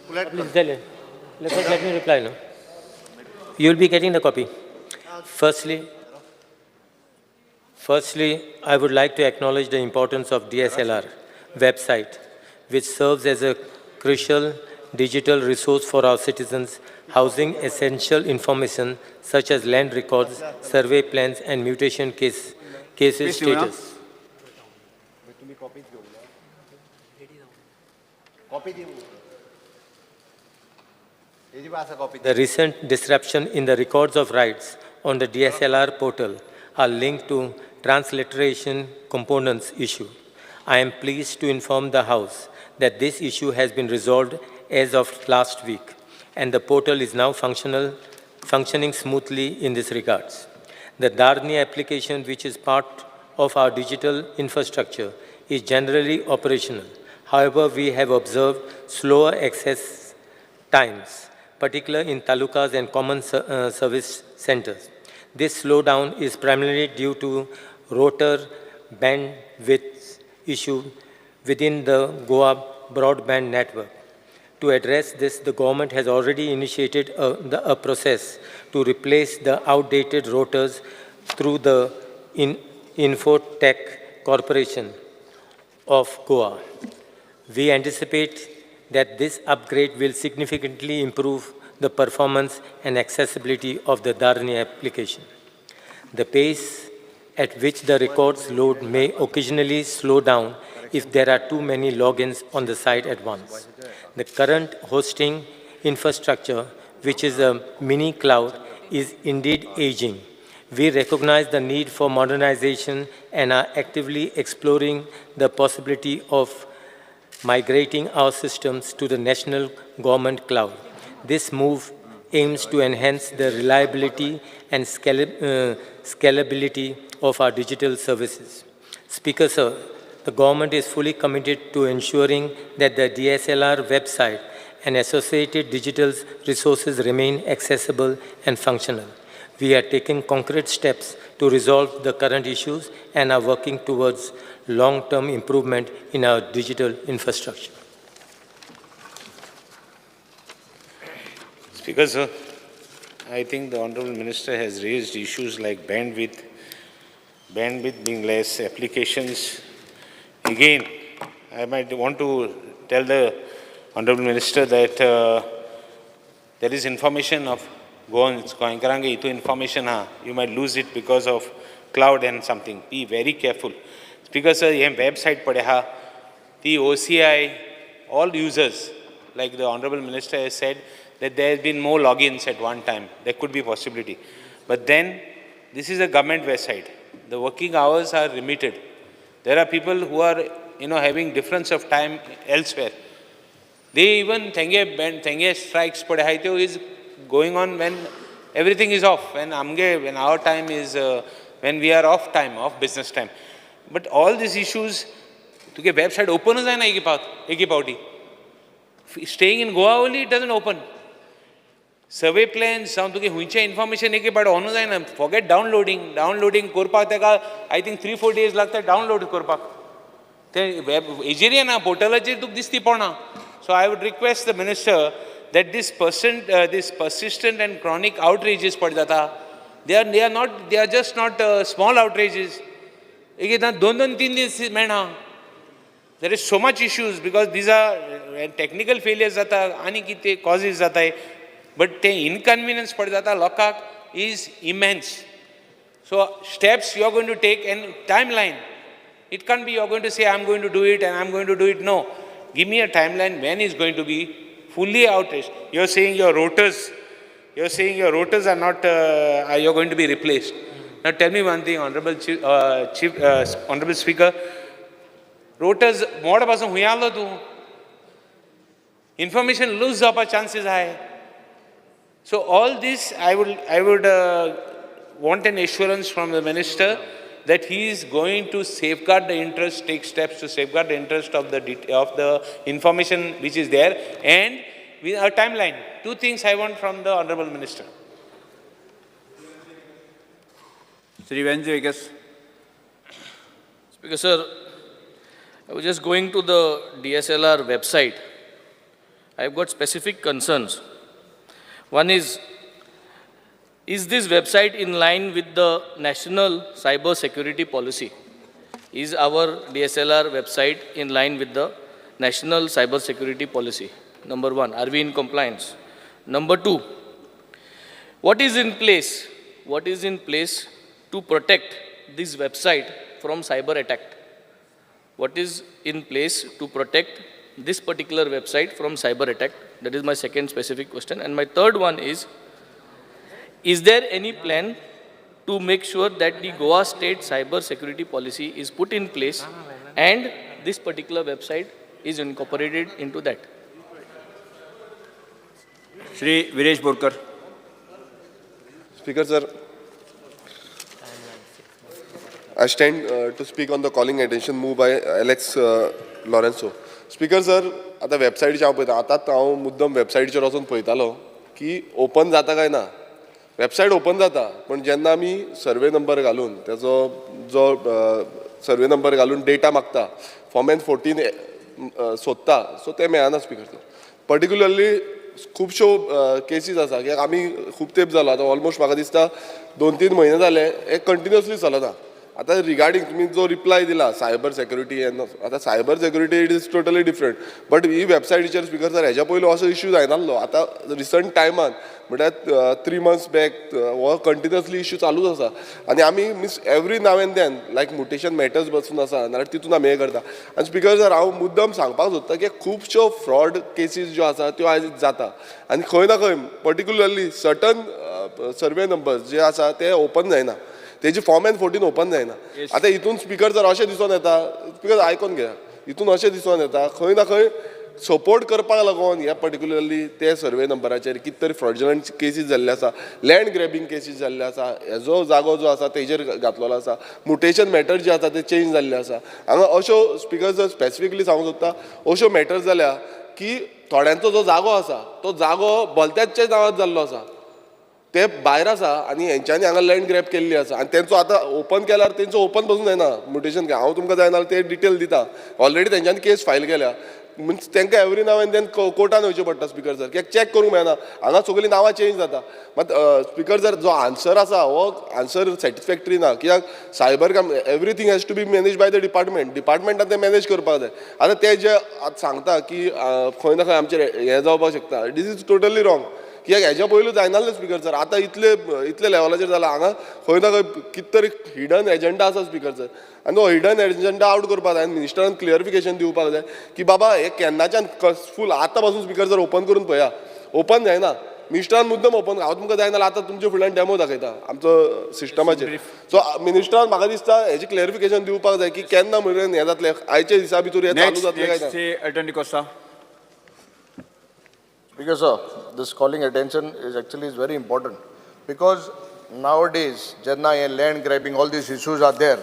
please tell him. Let me reply now. You will be getting the copy. Firstly, I would like to acknowledge the importance of DSLR website, which serves as a crucial digital resource for our citizens, housing essential information such as land records, survey plans, and mutation cases status. The recent disruption in the records of rights on the DSLR portal are linked to transliteration components issue. I am pleased to inform the House that this issue has been resolved as of last week, and the portal is now functioning smoothly in this regards. The Dharni application, which is part of our digital infrastructure, is generally operational. However, we have observed slower access times, particularly in talukas and common service centers. This slowdown is primarily due to router bandwidth issue within the Goa broadband network. To address this, the government has already initiated a process to replace the outdated routers through the Infotech Corporation of Goa. We anticipate that this upgrade will significantly improve the performance and accessibility of the Dharni application. The pace at which the records load may occasionally slow down if there are too many logins on the site at once. The current hosting infrastructure, which is a mini cloud, is indeed aging. We recognize the need for modernization and are actively exploring the possibility of migrating our systems to the national government cloud. This move aims to enhance the reliability and scalability of our digital services. Speaker, sir, the government is fully committed to ensuring that the DSLR website and associated digital resources remain accessible and functional. We are taking concrete steps to resolve the current issues and are working towards long-term improvement in our digital infrastructure. Speaker, sir, I think the Honorable Minister has raised issues like bandwidth being less, applications. Again, I might want to tell the Honorable Minister that there is information of Goans, Goenkarange itu information, you might lose it because of cloud and something. Be very careful. Speaker, sir, ye website pade ha, the OCI, all users, like the Honorable Minister has said, that there has been more logins at one time. There could be possibility. But then, this is a government website. The working hours are limited. There are people who are, having difference of time elsewhere. They even thenge strikes pade hai is going on when everything is off, when amge, when our time is, when we are off time, off business time. But all these issues, tuke website open jai na eki pauti. Staying in Goa only, it doesn't open. Survey plans, जावन तुगे हुंयचे information एके पाट on जायना. Forget downloading. Downloading करपाक तेका I think 3-4 days लागता download करपाक. ते वेब हेजेर येना, पोर्टलाचेर तुका दिसती पडना. So I would request the minister that this persistent and chronic outrages पड जाता. They are just not small outrages. एक 2-3 दीस मेळना. There is so much issues because these are technical failures जाता आनी कितें causes जाता. But the inconvenience पड जाता लोकांक is immense. So steps you are going to take and timeline. It can't be you are going to say I am going to do it and I am going to do it. No. Give me a timeline when it's going to be fully outraged. You are saying your rotors, are not, you are going to be replaced. Now tell me one thing, Honorable Chief, Honorable Speaker, rotors, मोड पासून हुंय आलो तूं? Information lose जावपा chances high. So all this, I would want an assurance from the minister that he is going to safeguard the interest, take steps to safeguard the interest of the information which is there, and with a timeline. Two things I want from the Honorable Minister. Shri Venzy Viegas. Speaker sir, I was just going to the DSLR website. I've got specific concerns. One is this website in line with the national cyber security policy? Is our DSLR website in line with the national cyber security policy? Number one, are we in compliance? Number two, what is in place? What is in place to protect this website from cyber attack? What is in place to protect this particular website from cyber attack? That is my second specific question. And my third one is there any plan to make sure that the Goa State cyber security policy is put in place and this particular website is incorporated into that? Shri Viresh Borkar. Speaker sir, I stand to speak on the calling attention move by Alex Lourenco. Speaker sir, आतां वेबसायटीचेर हांव पळयता, आतांच हांव मुद्दम वेबसायटीचेर वचून पळयतालो की ओपन जाता काय ना. वेबसायट ओपन जाता, पूण जेन्ना आमी सर्वे नंबर घालून तेजो जो सर्वे नंबर घालून डेटा मागता, फॉर्म एन 14 सोदता, सो तें मेळना स्पीकर सर. पर्टिक्युलरली खुबश्यो केसीस आसा की आमी खूब तेंप जालो, आतां ऑलमोस्ट म्हाका दिसता 2-3 म्हयने जाले हें कंटिन्युअसली चलना. आतां रिगार्डींग तुमी जो रिप्लाय दिला सायबर सेक्युरिटी, आतां cyber security it is totally different, but ही वेबसायटीचेर स्पीकर सर हेज्या पयलू असो इश्यू जायनासलो. आतां रिसंट टायमान म्हळ्यार 3 months back हो कंटिन्युअसली इश्यू चालूच आसा आनी आमी means every now and then like mutation matters बसून आसा नाल्यार तितून आमी हें करता. आनी स्पीकर सर हांव मुद्दम सांगपाक सोदता की खुबश्यो फ्रॉड केसीस ज्यो आसा त्यो आयज जाता आनी खंय ना खंय पर्टिक्युलरली सर्टन सर्वे नंबर्स जे आसा ते ओपन जायना, तेजी फॉर्म एन 14 ओपन जायना. आतां हितून स्पीकर जर अशें दिसून येता, स्पीकर आयकोन घेया, हितून अशें दिसून येता खंय ना खंय सपोर्ट करपाक लागून ह्या पर्टिक्युलरली ते सर्वे नंबराचेर कितें तरी फ्रॉड्युलंट केसीस जाल्ले आसा, लँड ग्रॅबींग केसीस जाल्ले आसा, हेजो जागो जो आसा तेजेर घातलेलो आसा, मुटेशन मॅटर जे आसा ते चेंज जाल्ले आसा. हांगा अश्यो स्पीकर जर स्पेसिफिकली सांगूंक सोदता, अश्यो मॅटर जाल्या की थोड्यांचो जो जागो आसा तो जागो भलत्याच्या नांवार जाल्लो आसा, ते भायर आसा आनी हेंच्यांनी हांगा लँड ग्रॅब केल्ली आसा आनी तेंचो आतां ओपन केल्यार तेंचो ओपन पसून जायना म्युटेशन. हांव तुमकां जायना ते डिटेल दिता, ऑलरेडी तेंच्यांनी केस फायल केल्या, मिन्स तांकां एवरी नाव एंड then कोर्टान वयचें पडटा स्पीकर सर, कित्याक चॅक करूंक मेळना, हांगा सगळीं नांवां चेंज जाता. मात स्पीकर सर जो आन्सर आसा हो आन्सर सॅटिस्फॅक्टरी ना, कित्याक सायबर काम everything has to be manage by the department, डिपार्टमेंटान तें मॅनेज करपाक जाय. आतां ते जे आतां सांगता की खंय ना खंय आमचेर हें जावपाक शकता, दीस is totally wrong, कित्याक हेज्या पयलू जायनासलें स्पीकर सर. आतां इतले इतले लेवलाचेर जालां, हांगा खंय ना खंय कितें तरी हिडन एजंडा आसा स्पीकर सर, आनी तो हिडन एजंडा आवट करपाक जाय आनी मिनिस्टरान क्लियरिफिकेशन दिवपाक जाय की बाबा हे केन्नाच्यान फूल आतां पासून स्पीकर सर ओपन करून पळया, ओपन जायना. मिनिस्टरान मुद्दम ओपन, हांव तुमकां जायना आतां तुमचे फुडल्यान डेमो दाखयता आमचो सिस्टमाचेर. सो मिनिस्टरान म्हाका दिसता हेजें क्लियरिफिकेशन दिवपाक जाय की केन्ना मेरेन हें जातलें, आयच्या दिसा भितर हें चालू जातलें काय ना. Because sir, this calling attention is actually is very important because nowadays जेन्ना हे land grabbing all these issues are there,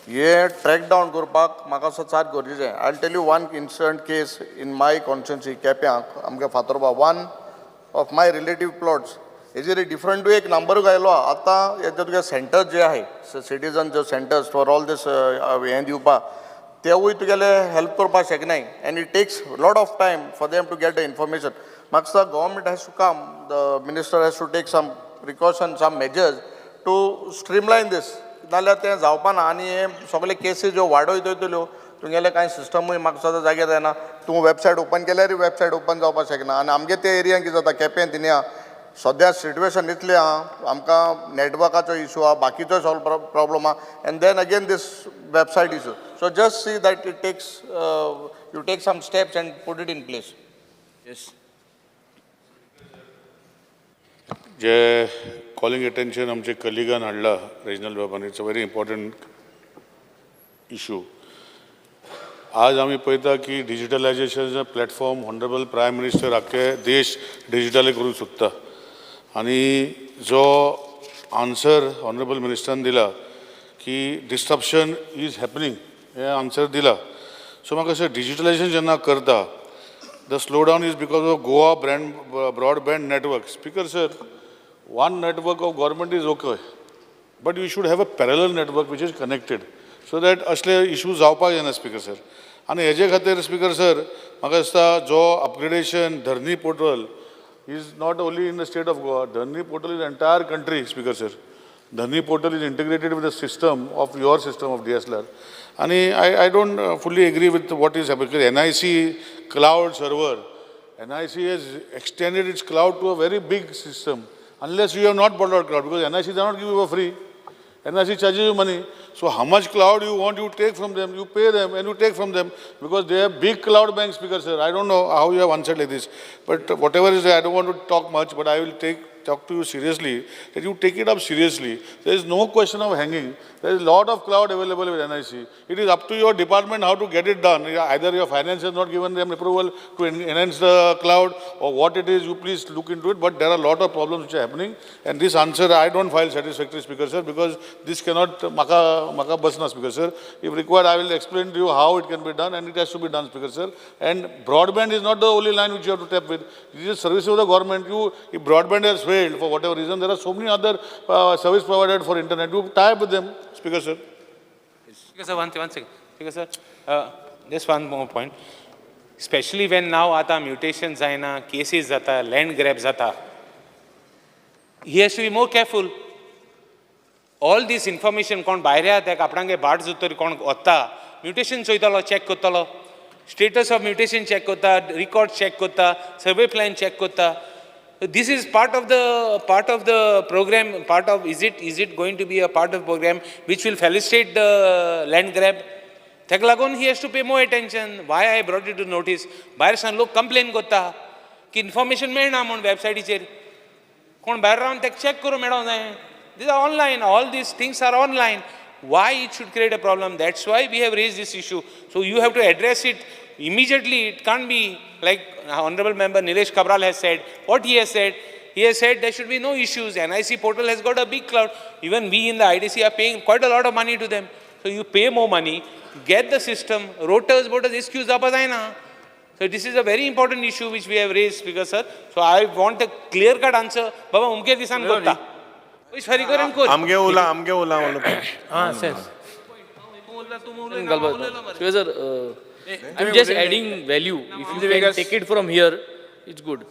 hey track down करपाक म्हाका असो सात गरजेचें. I tell you one instant case in my constituency केप्यां आमगे Fatorpa, one of my relative plots हेजेर डिफरंटूय एक नंबरूय आयलो. आतां हे जे तुगे सेंटर्स जे आहाय citizen J centres for all these हें दिवपाक तेवूय तुगेले हेल्प करपाक शकनाय and it takes lot of time for them to get the information. म्हाका दिसता government has to come, the minister has to take some precaution, some measures to streamline this, नाल्यार तें जावपा ना आनी हे सगळे केसीस ज्यो वाडयत वयतल्यो तुगेले कांय सिस्टमूय म्हाका दिसता जाग्यार जायना. तूं वेबसायट ओपन केल्यारूय वेबसायट ओपन जावपाक शकना आनी आमगे ते एरियान कितें जाता केपें थिंगा सद्या सिट्युएशन इतलें आहा, आमकां नॅटवर्काचो इशू आहा, बाकीचो सगळो प्रॉब्लम आहा and then again this website issue. So just see that it takes you take some steps and put it in place. Yes. J calling attention आमचे कलिगान हाडला रेजिनल बाबान, it's a very important issue. आज आमी पळयता की digitalization platform honourable prime minister आख्खे देश digital करूंक सोदता आनी जो आन्सर ऑनरेबल मिनिस्टरान दिला की डिस्ट्रप्शन is happening हें आन्सर दिला. सो म्हाका अशें डिजिटलायजेशन जेन्ना करता the slow down is because of Goa broadband network. Speaker sir, one network of government is okay. But you should have a parallel network which is connected so that असले issue जावपाक जायना speaker sir. आनी हेजे खातीर speaker sir, म्हाका दिसता जो upgradation Dharni portal is not only in the state of Goa, Dharni portal is entire country, Speaker sir. Dharni portal is integrated with the system of your system of DSLR. And I don't fully agree with what is happening, because NIC cloud server, NIC has extended its cloud to a very big system, unless you have not bought out cloud, because NIC does not give you for free. NIC charges you money. So how much cloud you want, you take from them, you pay them and you take from them, because they have big cloud banks, Speaker sir. I don't know how you have answered like this, but whatever is there, I don't want to talk much, but I will talk to you seriously, that you take it up seriously. There is no question of hanging. There is a lot of cloud available with NIC. It is up to your department how to get it done. Either your finance has not given them approval to enhance the cloud, or what it is, you please look into it. But there are a lot of problems which are happening. And this answer I don't find satisfactory, Speaker sir, because this cannot, maka basna, Speaker sir. If required, I will explain to you how it can be done, and it has to be done, Speaker sir. And broadband is not the only line which you have to tap with. It is a service of the government. If broadband has failed for whatever reason, there are so many other service provided for internet. You tie up with them, Speaker sir. Speaker sir, one second. Speaker sir, just one more point. Especially when now ata mutations जायना, cases जाता, land grab जाता, he has to be more careful. All this information कोण भायर येता, आपणागे बाट जोतर कोण वता, म्युटेशन चोयतलो, चॅक करतलो, स्टेटस ऑफ म्युटेशन चॅक करता, रिकॉर्ड चॅक करता, सर्वे प्लॅन चॅक करता. This is part of the program, part of, is it going to be a part of program which will facilitate the land grab? ताका लागून he has to pay more attention. Why I brought it to notice? भायर सान लोक complain करता की information मेळना म्हूण वेबसायटीचेर, कोण भायर रावन ताका चॅक करूं मेळोंक जाय. These are online, all these things are online. Why it should create a problem? That's why we have raised this issue. So you have to address it immediately. It can't be like Honorable Member Nilesh Cabral has said. What he has said there should be no issues. NIC portal has got a big cloud. Even we in the IDC are paying quite a lot of money to them. So you pay more money, get the system, rotors, voters, excuse. So this is a very important issue which we have raised, Speaker sir. So I want a clear-cut answer. Baba, umke disan kota. आमगे उला आमगे उला. Ah, sir. Sir, I'm just adding value. If you can take it from here, it's good.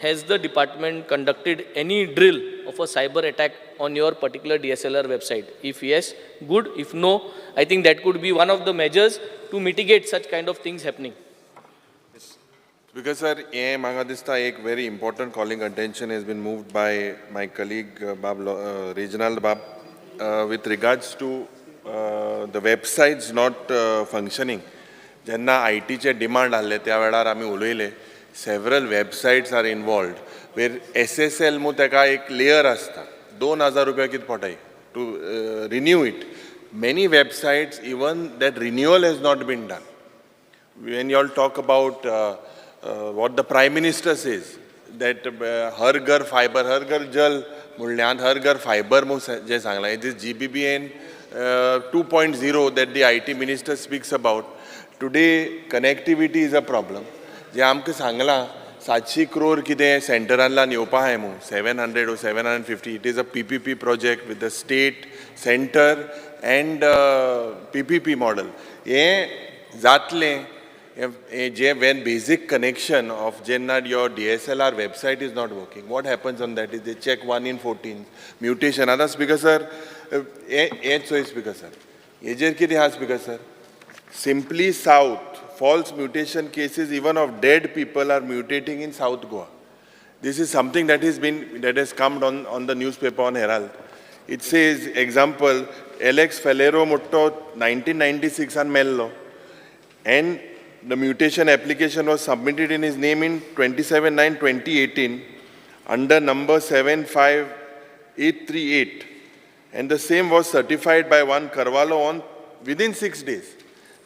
Has the department conducted any drill of a cyber attack on your particular DSLR website? If yes, good. If no, I think that could be one of the measures to mitigate such kind of things happening. Because sir, हे म्हाका दिसता एक very important calling attention has been moved by my colleague Bab Reginald Bab with regards to the websites not functioning. जेन्ना आयटीचे demand आहले त्या वेळार आमी उलयले, several websites are involved where SSL मू तेका एक लेयर आसता, 2000 रुपया कितें पडटाय to renew it. Many websites even that renewal has not been done. When you all talk about what the Prime Minister says, that Har Ghar fiber, Har Ghar Jal म्हणल्यान Har Ghar fiber जे सांगलां, it is GBBN 2.0 that the IT minister speaks about. Today connectivity is a problem. जे आमकां सांगलां 700 crore कितें सेंटरांतल्यान येवपा आहाय मू, 700 or 750, it is a PPP project with the state, centre and PPP model. हें जातलें जे when basic connection of जेन्ना your DSLR website is not working, what happens on that is they check 1 in 14 mutation. आतां speaker sir, हें चोय speaker sir, हेजेर कितें आहा speaker sir, simply south false mutation cases even of dead people are mutating in South Goa. This is something that has been, that has come on the newspaper on Herald. It says, example, Alex Falero Mutto 1996 an mello, and the mutation application was submitted in his name in 27/9/2018 under number 75838, and the same was certified by one Carvalho on within 6 days.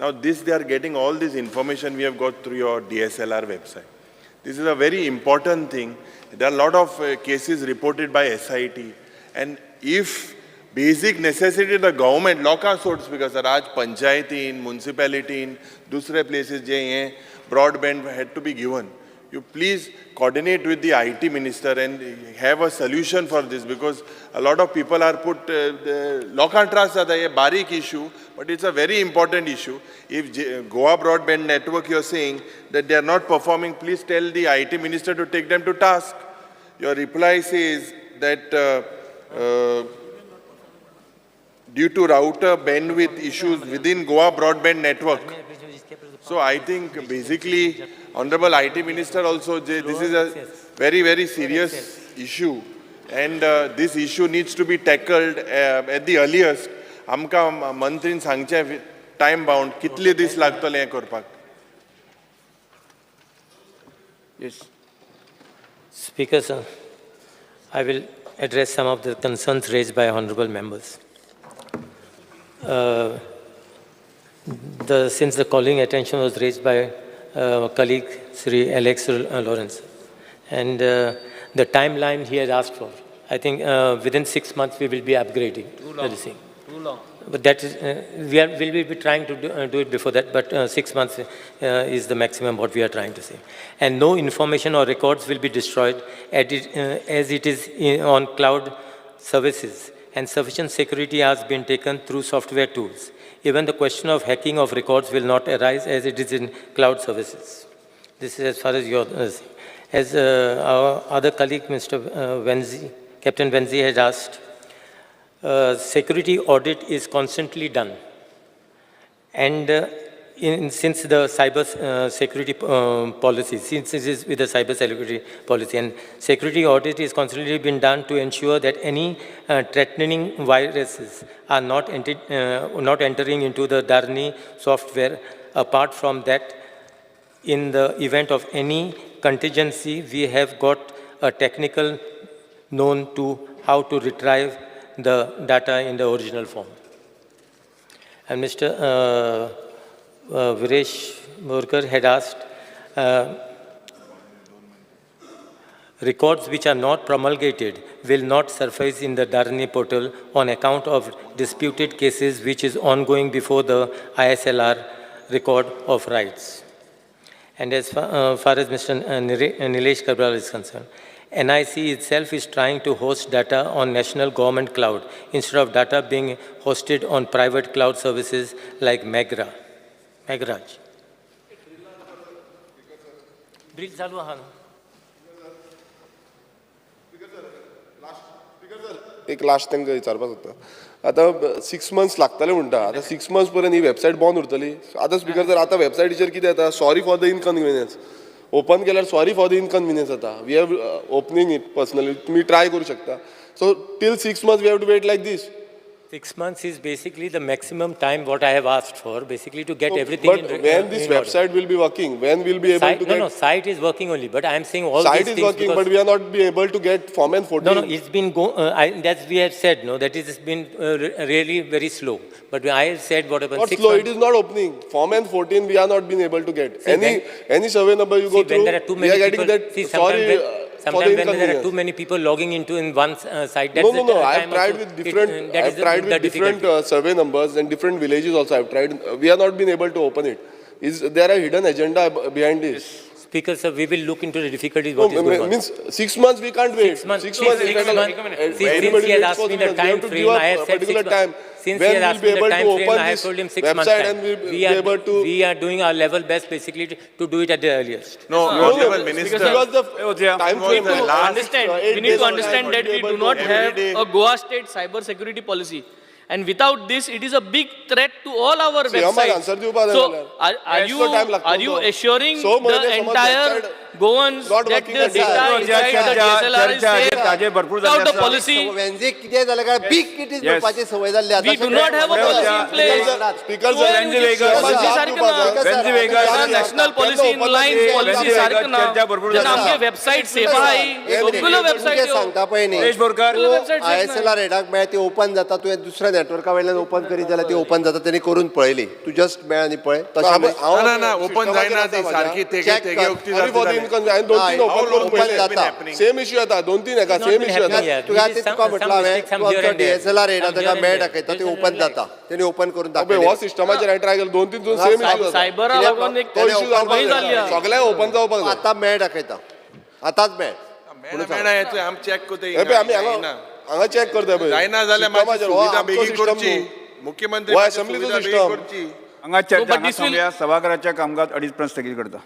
Now this, they are getting all this information we have got through your DSLR website. This is a very important thing. There are a lot of cases reported by SIT, and if basic necessity the government लोकां सोड speaker sir, आज पंचायतीन, मुन्सिपेलिटीन, दुसरे places जे हे broadband had to be given. You please coordinate with the IT minister and have a solution for this, because a lot of people are put, लोकांक त्रास जाता. हे बारीक issue, but it's a very important issue. If Goa Broadband Network, you are saying that they are not performing, please tell the IT minister to take them to task. Your reply says that due to router bandwidth issues within Goa Broadband Network. So I think basically, Honorable IT Minister also, this is a very, very serious issue, and this issue needs to be tackled at the earliest. आमकां मंत्रीन सांगचें time bound कितले दीस लागतले हें करपाक. Yes. Speaker, sir, I will address some of the concerns raised by honorable members. Since the calling attention was raised by colleague Sri Alex Lawrence, and the timeline he had asked for, I think within 6 months we will be upgrading. Too long. The thing. Too long. But that is, we will be trying to do it before that, but 6 months is the maximum what we are trying to say. And no information or records will be destroyed as it is on cloud services, and sufficient security has been taken through software tools. Even the question of hacking of records will not arise as it is in cloud services. This is as far as your... As our other colleague, Mr. Venzi, Captain Venzi had asked, security audit is constantly done. And since the cyber security policy, since it is with the cyber security policy, and security audit is constantly been done to ensure that any threatening viruses are not entering into the Dharni software. Apart from that, in the event of any contingency, we have got a technical known to how to retrieve the data in the original form. And Mr. Viresh Borkar had asked, records which are not promulgated will not surface in the Dharni portal on account of disputed cases which is ongoing before the ISLR record of rights. And as far as Mr. Nilesh Cabral is concerned, NIC itself is trying to host data on national government cloud instead of data being hosted on private cloud services like Meghraj. एक last तांकां विचारपाक सोदता. आतां 6 months लागतले म्हणटा, आतां 6 months पर्यंत ही website बंद उरतली. आतां स्पीकर सर, आतां वेबसायटीचेर कितें येता, sorry for the inconvenience, open केल्यार सॉरी फॉर the inconvenience जाता. We have opening it personally, तुमी ट्राय करूं शकता. So till 6 months we have to wait like this. 6 months is basically the maximum time what I have asked for, basically to get everything. But when this website will be working, when we'll be able to get... No, site is working only, but I am saying all these things... Site is working, but we are not be able to get Form N14. No, it's been... That's we have said, no, that it has been really very slow. But I have said what happened... Not slow, it is not opening. Form N14 we are not being able to get. Any survey number you go through, we are getting that... Sorry... Sometimes when there are too many people logging into in one site, that's no. I have tried with different, I have tried with different survey numbers and different villages also. I have tried. We are not been able to open it. Is there a hidden agenda behind this? Speaker sir, we will look into the difficulties. What is going on? Means 6 months we can't wait. 6 months. 6 months. Since he has asked me the time frame, I have said 6 months. Since he has asked me the time frame, I have told him 6 months time. We are doing our level best basically to do it at the earliest. No, Honorable Minister. Because the time frame. Understand. We need to understand that we do not have a Goa state cyber security policy. And without this, it is a big threat to all our websites. So, are you assuring the entire Goans that the data inside the DSLR is safe without the policy? We do not have a policy in place. National policy in line, policy सारखं ना. आमचे website safe आहे, सगळ्यो website ISLR हेडाक मेळ ती open जाता, तुवें दुसऱ्या नेटवर्का वयल्यान ओपन करीत जाल्यार ती ओपन जाता. तेणी करून पळयली, तूं जस्ट मेळ आनी पळय. ना ना ओपन जायना ती सारकी. हांवें दोन तीन ओपन करून पळयले, सेम इश्यू येता, दोन तीन हेका सेम इश्यू येता. तुका आतां तुका म्हटलं हांवें, तूं आमचो डीएसएलआर येयला, ताका मेळ दाखयता, ती ओपन जाता, तेणी ओपन करून दाखयलें. हो सिस्टमाचेर हांवें ट्राय केलो, दोन तीन सेम इश्यू जाता. सायबरा लागून एक तो इश्यू जावपाक जाय, सगळ्यांक ओपन जावपाक जाय. आतां मेळ दाखयता, आतांच मेळ. मेळना येतोय, आमी चॅक करता. हे पळय, आमी हांगा हांगा चॅक करता पळय जायना जाल्यार मातशी सुविधा बेगीन करची, मुख्यमंत्री हो मातशी असेंब्लीचो सुविधा बेगीन सिस्टम. करची. हांगा चर्चा No, but हांगा this will- थांबया. सभाघराच्या कामकाज 2:30 पर्यंत स्थगीत करता.